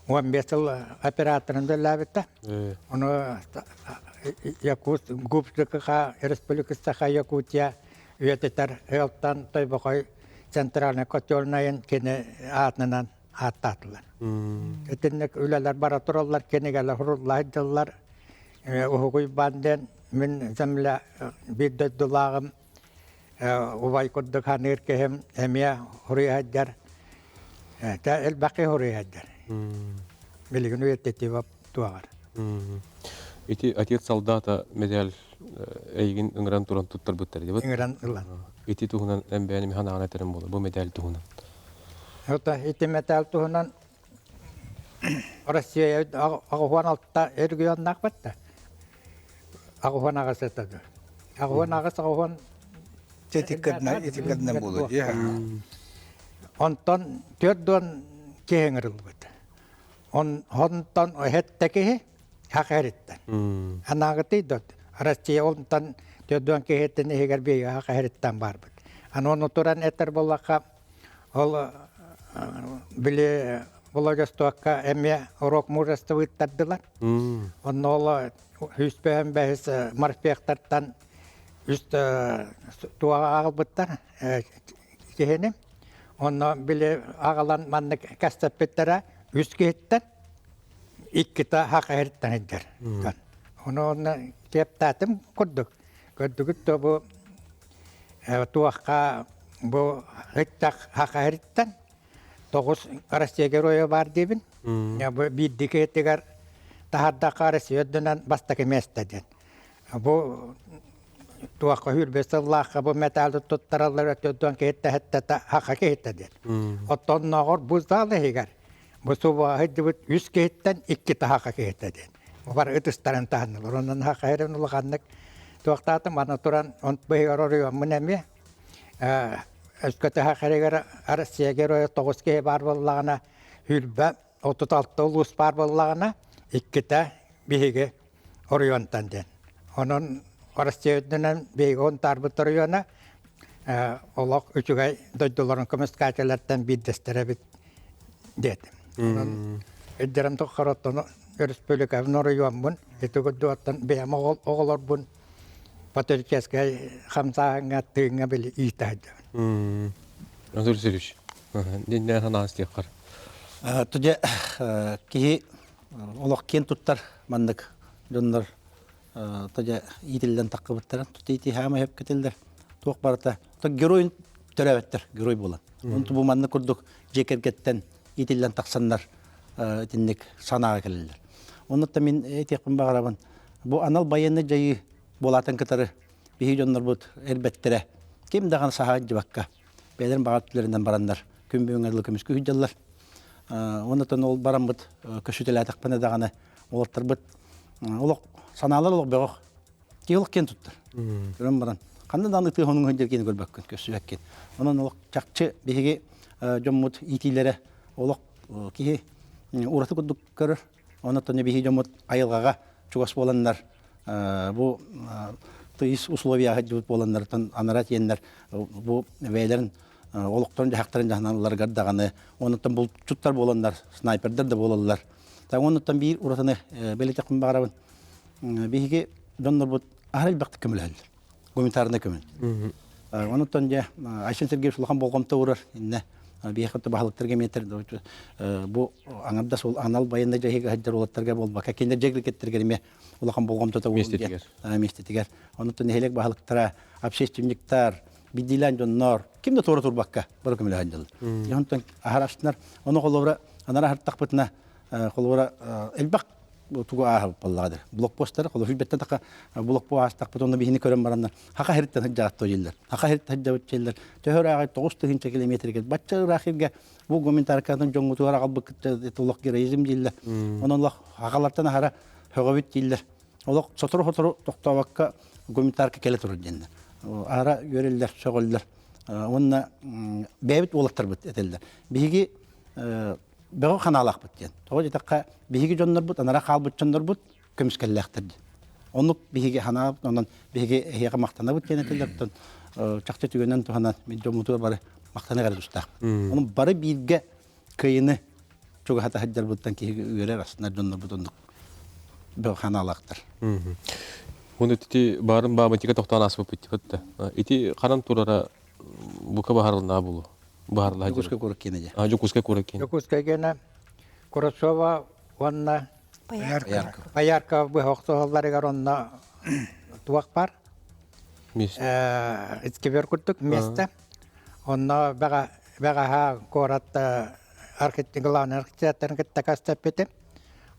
15 сыл операторын үлэлээбитэ. Ону Якут ГУП ЖКХ Республика Саха Якутия үйэтитэр ыалтан Тойбохой центральный котельнайын кини аатынан ааттаатылар. Итинник үлэлэр бара тураллар, кинигэлэр сурулла сылдьаллар. Уһугуй баан диэн мин земля биир дойдулааҕым убай курдук саныыр киһим эмиэ хуруйа сылдьар. Элбэх киһи хуруйа сылдьар. Билигин үйэтитии туоҕар. Ити отец солдата медаль эйигин ыҥыран туран туттарбыттар дибит. Ыҥыран ылан. Ити туһунан эн бэйэни ханаан этерим буолар бу медаль туһунан. Ото ити медаль туһунан Россия аҕыһуон алта регионнаах батта. Аҕыһуон аҕыс этэ. Аҕыһуон аҕыс аҕыһуон Итиккэтинэн буолуо дии. Онтон 40 киһи ыҥырыллыбыт. Онтон эһэттэ киһи хахэриттэн. Анаагытый дот. Россия онтон төрдүөн киһиттэн иһигэр биһиги хахэриттэн барбыт. Аны ону туран этэр буоллахха, ол били Владивостокка эмиэ урок мужества ыыттардылар. Онно ол сүүспэһэн бэһис морпехтартан үс туоҕа аҕалбыттар киһини. Онно били аҕалан маннык кэстэппиттэрэ үс киһиттэн иккитэ хах эһириттэн илдьэр. Ону онно киэптаатым курдук. Көрдүгүт да бу туохха бу ыттах хах эһириттэн тоҕус Россия геройа баар диибин. Бу биирдии киһитигэр таһардахха Россия үрдүнэн бастакы миэстэ диэн. Бу туохха хүрбэ сыллаахха бу металлы туттараллар өттүттэн киһиттэ хэттэтэ хаха киһиттэ диэн. Оттоннооҕор бу зал иһигэр бу субуһа сылдьыбыт үс киһиттэн икки таһаха киһиттэ диэн. Бар ытыстарын таһыннылар. Онон хаха эрэн улаханнык туохтаатым аны туран он быһыгар оруйуоммун эмиэ өскө таһа хэригэр Россия геройа тоҕус киһи баар буоллаҕына хүрбэ 36 улуус баар буоллаҕына иккитэ биһиги оройуонтан диэн. Онон Россия үрдүнэн биһиги Унтаарбыт оройуона олох үчүгэй дойдуларын көмүскааччылартан биирдэстэрэ эбит диэтим. Онон өйдөрөм тухары оттон өрөспүүбүлүкэбин оройуоммун, ити курдук бэйэм оҕолорбун патриотическай хамсааһыҥҥа тыыҥҥа били иитэ сылдьабын. Анатолий Васильевич, диннээн санаан истиэххэр. Тудя киһи олох киэн туттар маннык дьоннор тожа иитиллэн таххыбыттарын тута итиһаама хөп кетеллер туох барыта то герой төрөөбөттөр герой буолан онту бу маннык курдук дьиэ кэргэттэн иитиллэн тахсаннар итинник санааҕа кэлэллэр оннуттан мин этиэхпин баҕарабын бу анал байыаннай дьайыы буолаатын кытары биһиги дьоннорбут эрбэттэрэ ким даҕаны саһа дьыбакка бэйэлэрин баҕа өттүлэринэн бараннар күн бүгүҥҥэ дылы көмүскүү сылдьаллар Оннотон ол бараммыт көсүтэлээтэхпинэ даҕаны уолаттарбыт олох санаалар олох бөҕөх. Киһи олох киэн туттар. Көрөн баран ханна даҕаны ытыы хонуҥ сылдьар киһини көрбөккүн, көссүбэккин. Онон олох чахчы биһиги дьоммут иитиилэрэ олох киһи ураты курдук көрөр. Оннотон биһиги дьоммут айылҕаҕа чугас буоланнар бу тыйыс условияҕа сылдьыбыт буоланнартан анара тиэннэр бу бэйэлэрин олохторун дьаһахтарын дьаһаналларыгар даҕаны онуттан булчуттар буоланнар снайпердар да буолаллар онуттан биир уратыны бэлиэтэхпин баҕарабын биһиги дьоннорбут аһара элбэхтик көмөлөһөллөр гуманитарнай көмө онуттан дьэ Айсен Сергеевич улахан болҕомто уурар иннэ биһиэхэ баһылыктарга метр бу аҥардас ол анал байыаннай дьайыыга сылдьар уолаттарга буолбакка кинилэр дьиэ кэргэттэригэр эмиэ улахан болҕомтото миэстэтигэр миэстэтигэр онуттан нэһилиэк баһылыктара общественниктар бидилээн дьоннор ким да туора турбакка бары көмөлөһөн дьыллар. Онтон аһар ону холобура анара аһартахпытына холобура элбэх тугу ааһаллаҕа блокпостары холобур билбэттэн таха блокпост аастахпыт онно биһини көрөн бараннар хаха хириттэн сылдьаҕат дииллэр хаха хириттэн сылдьабыт дииллэр төһө ырааҕай 9000 километрге бачча ыраах иргэ бу гуманитаркатын дьоҥҥутугар аҕалбыккыт олох героизм дииллэр онон олох хахалартан аһара хөҕөбүт дииллэр олох сотору-сотору тохтообокко гуманитарка кэлэ турар диэннэр. Аара үөрэллэр, сөҕөллөр. Уонна бэйэбит уолаттарбыт этэллэр. Биһиги бөҕө ханаалаахпыт диэн. Тоҕо диэтэххэ, биһиги дьоннорбут, анара хаалбыт дьоннорбут көмүскэллээхтэр диэн. Оннук биһиги ханаабыт, онон биһиги эһиэхэ махтанабыт диэн этэллэр. Оттон чахчы түгэнэн туһанан мин дьоммутугар бары махтана эрэ тустаахпыт. Онон бары бииргэ кыайыны чугаһата сылдьарбыттан киһи үөрэр, астынар дьоннорбут оннук бөҕө ханаалаахтар. Уонна ити баарын баамытыга тохтоон ааспыппыт да. Ити ханан турара бука баһарылнаа булу. Баһарылаа. Дьокуускай куорат киэнэ дьэ. А Дьокуускай куорат киэнэ. Дьокуускай киэнэ Курасова уонна Пояркова быһа охсуһалларыгар онно туох бар? Искибер курдук место. Онно бэҕэ бэҕэһээ куорат главный архитекторын кытта кастаппитим.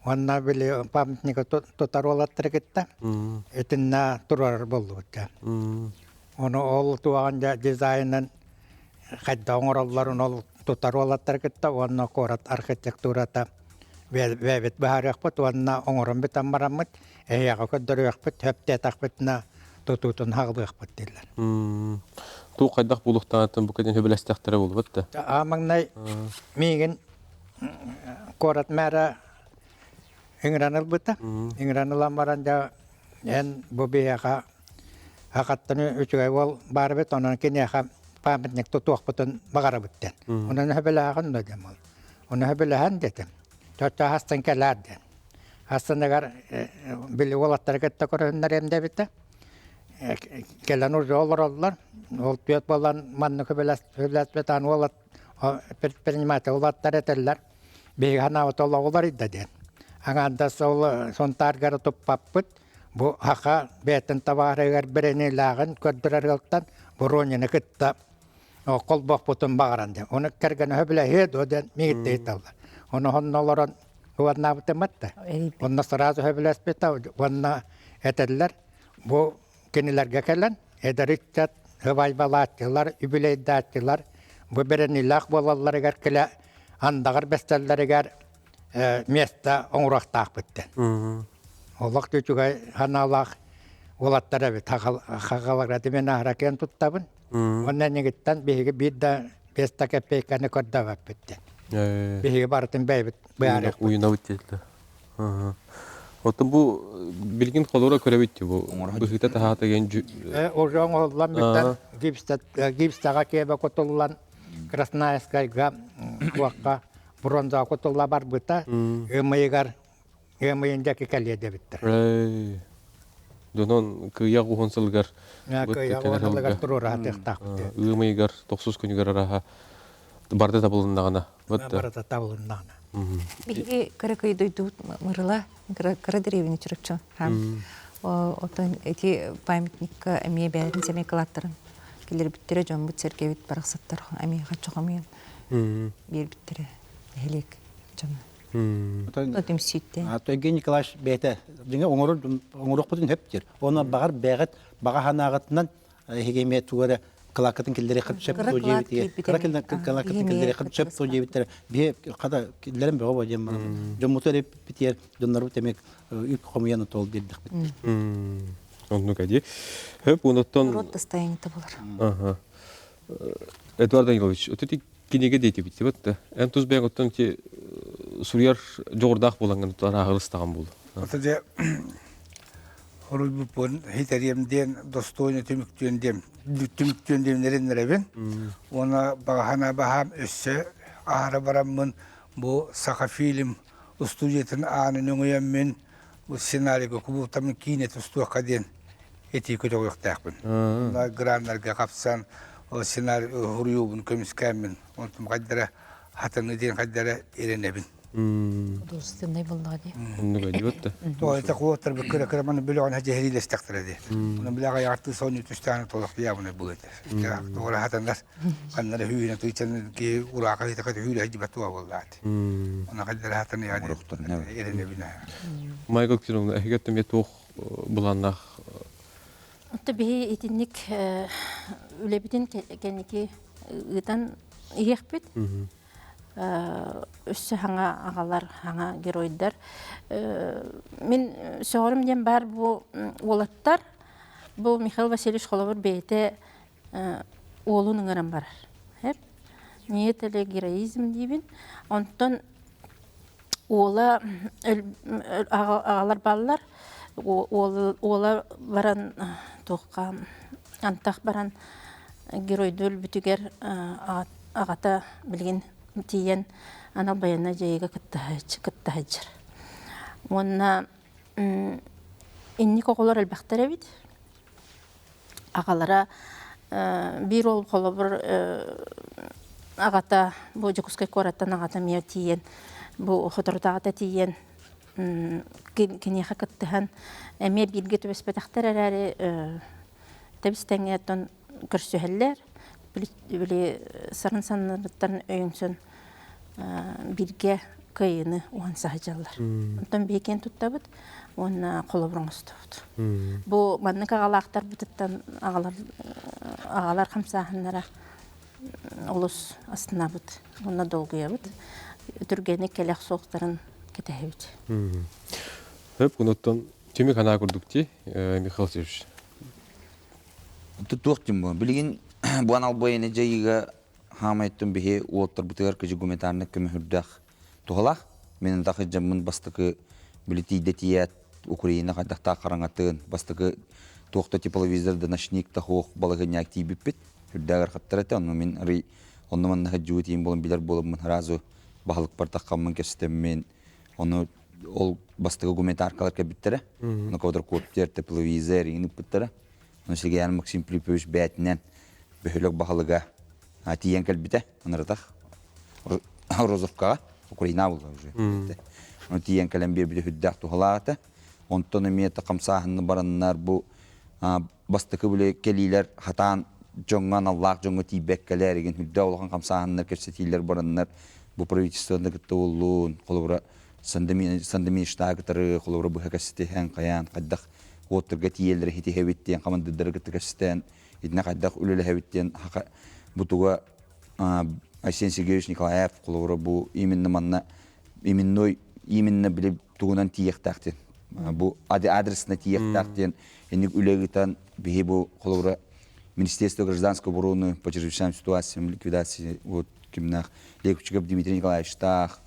Уонна били памятнигы тутар уолаттары кытта итиннэ турар буоллубут. Ону ол туоҕан дизайнын хайда оҥороллорун ол тутар уолаттары кытта уонна куорат архитектурата бэйэбит быһаарыахпыт уонна оҥорон бүтэн бараммыт эһиэхэ көрдөрүөхпүт сөптөөтөхпүтүнэ тутуутун хаҕылыахпыт дииллэр. Туох хайдах буолуохтааҕыттан бу кэлин сөбүлэстэхтэрэ буолбут да. Аа маҥнай миигин куорат мэра ыҥыран ылбыта. Ыҥыран ылан баран дьэ эн бу биһиэхэ хахаттан үчүгэй уол баар эбит, онон киниэхэ памятник тутуохпутун баҕарабыт диэн. Онон сөбүлээҕин да диэн буолла. Ону сөбүлэһэн диэтим. Чоччо хастан кэлээр диэн. Хастаныгар били уолаттары кытта көрүһүннэриэм диэбитэ. Кэлэн уже олороллор. Ол түөрт буолан маннык сөбүлэспэтэн уолат предприниматель уолаттар этэллэр. Биһиги санаабыт олоҕу уларыйда диэн. Аҥаардас ол Сунтааргары туппаппыт. Бу саха бэйэтин табаарыгар бэриниилээҕин көрдөрөр ыалтан Воронины кытта холбоохпутун баҕаран диэн. Ону кэргэнэ сөбүлэһиэ дуо диэн миигиттэн ыйыталлар. Ону онно олорон уоннаабытым да. Онно сразу сөбүлэспитэ уонна этэллэр бу кинилэргэ кэлэн эдэр ыччат һыбайбалааччылар, үбүлэйдааччылар бу бэриниилээх буолалларыгар кэлэ андаҕар бэстэллэригэр место оҥоруохтаахпыт диэн. Олох да үчүгэй санаалаах уолаттар эбит. Хагаларга мен аһара киэн туттабын. Уонна энигиттэн биһиги биир да биэс да копейканы көрдөбөппүт диэн. Биһиги барытын бэйэбит быһаарыахпыт. Уйунабыт диэтилэр. Оттон бу билигин холура көрөбүт бу быһыыта таһаата деген Уже оҥоһуллан бүтэн гипстаҕа киэбэ кутуллан Красноярскайга туохха бронзаҕа кутулла барбыта ымыйыгар ыамыйын дьэки кэлиэ диэбиттэр. Донон кыйах уһун сылыгар Кыйах уһун сылыгар туруораатыахтаахпыт. Ыамыйыгар тохсус күнүгэр араха барда табылыннаҕына. Барыта табылыннаҕына. Биһиги кыра дойдубут Мырыла, кыра деревня Чурапчы. Отон эти памятникка эмиэ бэйэтин сэмэй кылааттарын киллэрбиттэрэ дьоммут сэргэбит барахсаттар эмиэ хаччахамыйан биэрбиттэрэ нэһилиэк дьоно. Түмсүүттэн. Евгений Николаевич бэйэтэ дьиҥэ оҥорор оҥоруохпутун сөп диир. Оны баҕар бэйэҕит баҕа санааҕытынан эһиги эмиэ тугу эрэ кылааккытын киллэриэххит сөп дуо диэбитигэр кыра кылааккытын киллэриэххит сөп дуо диэбиттэрэ биһи хата киллэрэн бөҕө бо диэн баран дьоммуту эрэ эппитигэр дьоннорбут эмиэ үп хомуйан отол биэрдэхпит. Оннук эди. Хөп онуттан Рот достояниета болар. Эдуард Данилович, вот кинигэ диэтибит да. Эн тус бэйэҥ оттон ити суруйар дьоҕурдаах буолаҥҥын арааһылыстаҕын буолу. Ото дьэ хоруйбуппун хитэриэм диэн достойно түмүктүөн диэн түмүктүөн диэн эрэбин. Уонна баҕаһана баһаам өссө аһара бараммын бу Сахафильм устудьуйатын аанын өҥөйөммүн бу сценарийга кубулутаммын киинэ тустуохха диэн этии көтөҕүөхтээхпин. Граннарга хапсан сценарий суруйуубун көмүскээммин онтум хайдара хатыҥы диэн хайдара эрэнэбин. Художественнай буоллаҕа дии. Оннук өйдүбэт да. Тоҕо это куоттар кыра кыра маны бөлөҕүн хадьэһириилэстэхтэрэ дии. Оны билэҕэ яҕартыы сонньу түстээн толох диябыны был этэ. Тоҕо хатаннар ханнара хүүнэ тыйчан ки ураака хитака хүүлэ дибат туа буоллаат. Оны хайдара хатаны эрэнэбин. Майгыл Кировна, эһиги эмиэ туох былааннаах Отто биһи итинник үлэбитин кэнники ыытан иһиэхпит. Өссө хаҥа аҕалар, хаҥа геройдар. Мин сөҕөрүм диэн баар бу уолаттар, бу Михаил Васильевич холобур бэйэтэ. уолун ыҥыран барар. Эп. Нет или героизм диибин. Онтон уола аҕалар баллар. Уола баран туохха антах баран геройду өлбүтүгэр аҕата билигин тиийэн анал байыаннай дьайыыга кыттаһыдьар. Уонна инник оҕолор элбэхтэр эбит. Аҕалара биир уол холобур аҕата бу Дьокуускай куораттан аҕата эмиэ тиийэн бу соторутааҕыта тиийэн киниэхэ кыттыһан эмиэ бииргэ түбэспэтэхтэр эрээри тэбис-тэҥҥэ оттон көрсүһэллэр били сарын саннарыттан өйөнсөн бииргэ кыайыыны уһанса сылдьаллар. Онтон биһи киэн туттабыт уонна холобур оҥостобут. Бу маннык аҕалаахтарбытыттан аҕалар аҕалар хамсааһыннара олус астынабыт уонна долгуйабыт. Түргэнник кэлэх суохтарын кэтэһэбит. Хөп, онуттан түмүк анаа курдук дии, Михаил Васильевич. Туох дим бу? Билигин бу анал бойыны дьайыыга хаамайттын биһи уолаттарбытыгар кыжы гуманитарный көмө үрдэх туһалаах. Мен ынтах дьаммын бастакы били тиийдэ тиийээт Украина хайдахтаах хараҥатын бастакы туохта тепловизор да ночник да хуох балаһыанньаак тиийбиппит. Үрдээх архаттар этэ. Онно мин арый онно манна хадьуу тиийин буолан билэр буоламмын сразу баһылыкпар таххаммын кэстэммин ону ол бастакы гуманитаркалар кэлбиттэрэ. Ону квадрокоптер, тепловизор иҥин ыппыттара. Ону Сергей Максим Филиппович бээтинэн бөһүөлэк баһылыга тиийэн кэлбитэ. Анаратах Розовкаҕа Украина буолла уже. Ону тиийэн кэлэн биэрбитэ сүрдээх туһалаата. Онтон эмиэ хамсааһынны бараннар бу бастакы били кэлиилэр хатаан дьоҥҥо аналлаах дьоҥҥо тиийбэккэлэр игин үрдэ улахан хамсааһыннар кэпсэтиилэр бараннар бу правительствоны кытта буоллун холобура Сандамиштаа кытары холобура быһа кэситиһэн хайаан хайдах уоттарга тиийэллэр хитиһэбит диэн хамандыырдары кытта кэситэн итинэ хайдах үлэлэһэбит диэн бу туга Айсен Сергеевич Николаев холобура бу именно манна именной именно били тугунан тиийиэхтээх диэн бу адресына тиийиэхтээх диэн инник үлэ ыытан биһи бу холобура Министерство гражданской обороны по чрезвычайным ситуациям ликвидации вот кимнах Лекучиков Дмитрий Николаевичтаах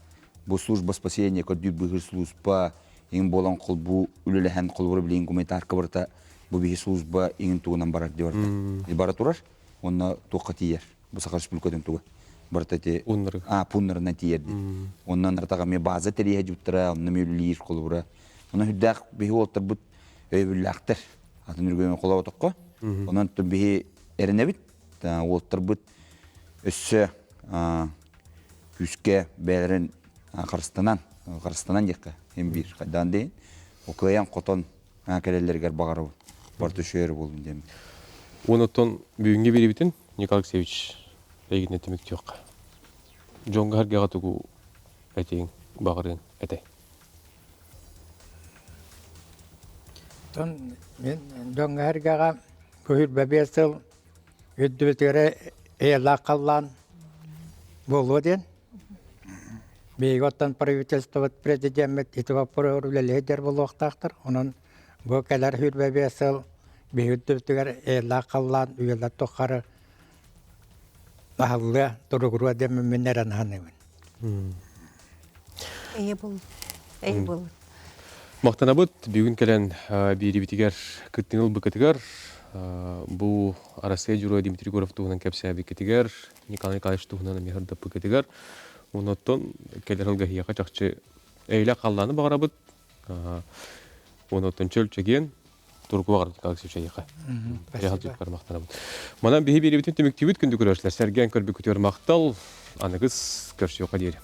бу служба спасения көрдүүр быыһыыр служба иҥин буолан холбуу үлэлэһэн холобура билигин гуманитарка барыта бу биһи служба иҥин тугунан барар дии барда бара турар уонна туохха тиийэр бу Саха Республикатын туга барыта ити а пуннарынан тиийэрди онон ратаҕа эмиэ база тэрийэ дьуттара онно эмиэ үлэлиир холобура онон үрдээх биһи уолаттарбыт өйөбүллээхтэр атын үргүөн холоотоххо онон биһи эрэнэбит уолаттарбыт өссө күүскэ бэйэлэрин харыстанан харыстанан диэххэ им биир хайдаан диин кыайан хотон кэлэллэригэр баҕарабын барыта үчүгэй буолун диэн Онуттан бүгүҥҥү биэрибитин Николай Алексеевич эйигинэ түмүктүөххэ. Дьоҥҥо сэргэҕэ тугу этиҥ, баҕарыаҥ этэй? Оттон мин дьоҥҥо сэргэҕэ көһүрбэ сыл үрдүбүтүгэр эйэлээх халлаан буолуо диэн. Биһиги оттон правительствобыт президеммит ити боппуруоһу үлэлиһидэр буолуохтаахтар. Онон бу кэлэр 25 сыл биһиги үрдүбүтүгэр эйэлээх халлаан үйэлэр тухары аһыллыа, туругуруо диэн мин эрэн саныыбын. Эйэ бол. Эйэ бол. Махтанабыт бүгүн кэлэн биэрибитигэр кыттыыны ылбыккытыгар бу Арассыыйа Дьоруойа Дмитрий Егоров туһунан кэпсээбиккитигэр Николай Николаевич туһунан эмиэ сырдаппыккытыгар онуттан кэлэр сылга эһиэхэ чахчы эйэлээх халлааны баҕарабыт онуттан чөл чэгиэн турку баҕарабыт Николай Алексеевич эйиэхэ Спасибо. Махтанабыт. Манан биһи биэрибитин түмүктүүбүт күндү көрөөччүлэр сэргээн көрбүккүтүгэр махтал аныгыс көрсүөххэ диэри.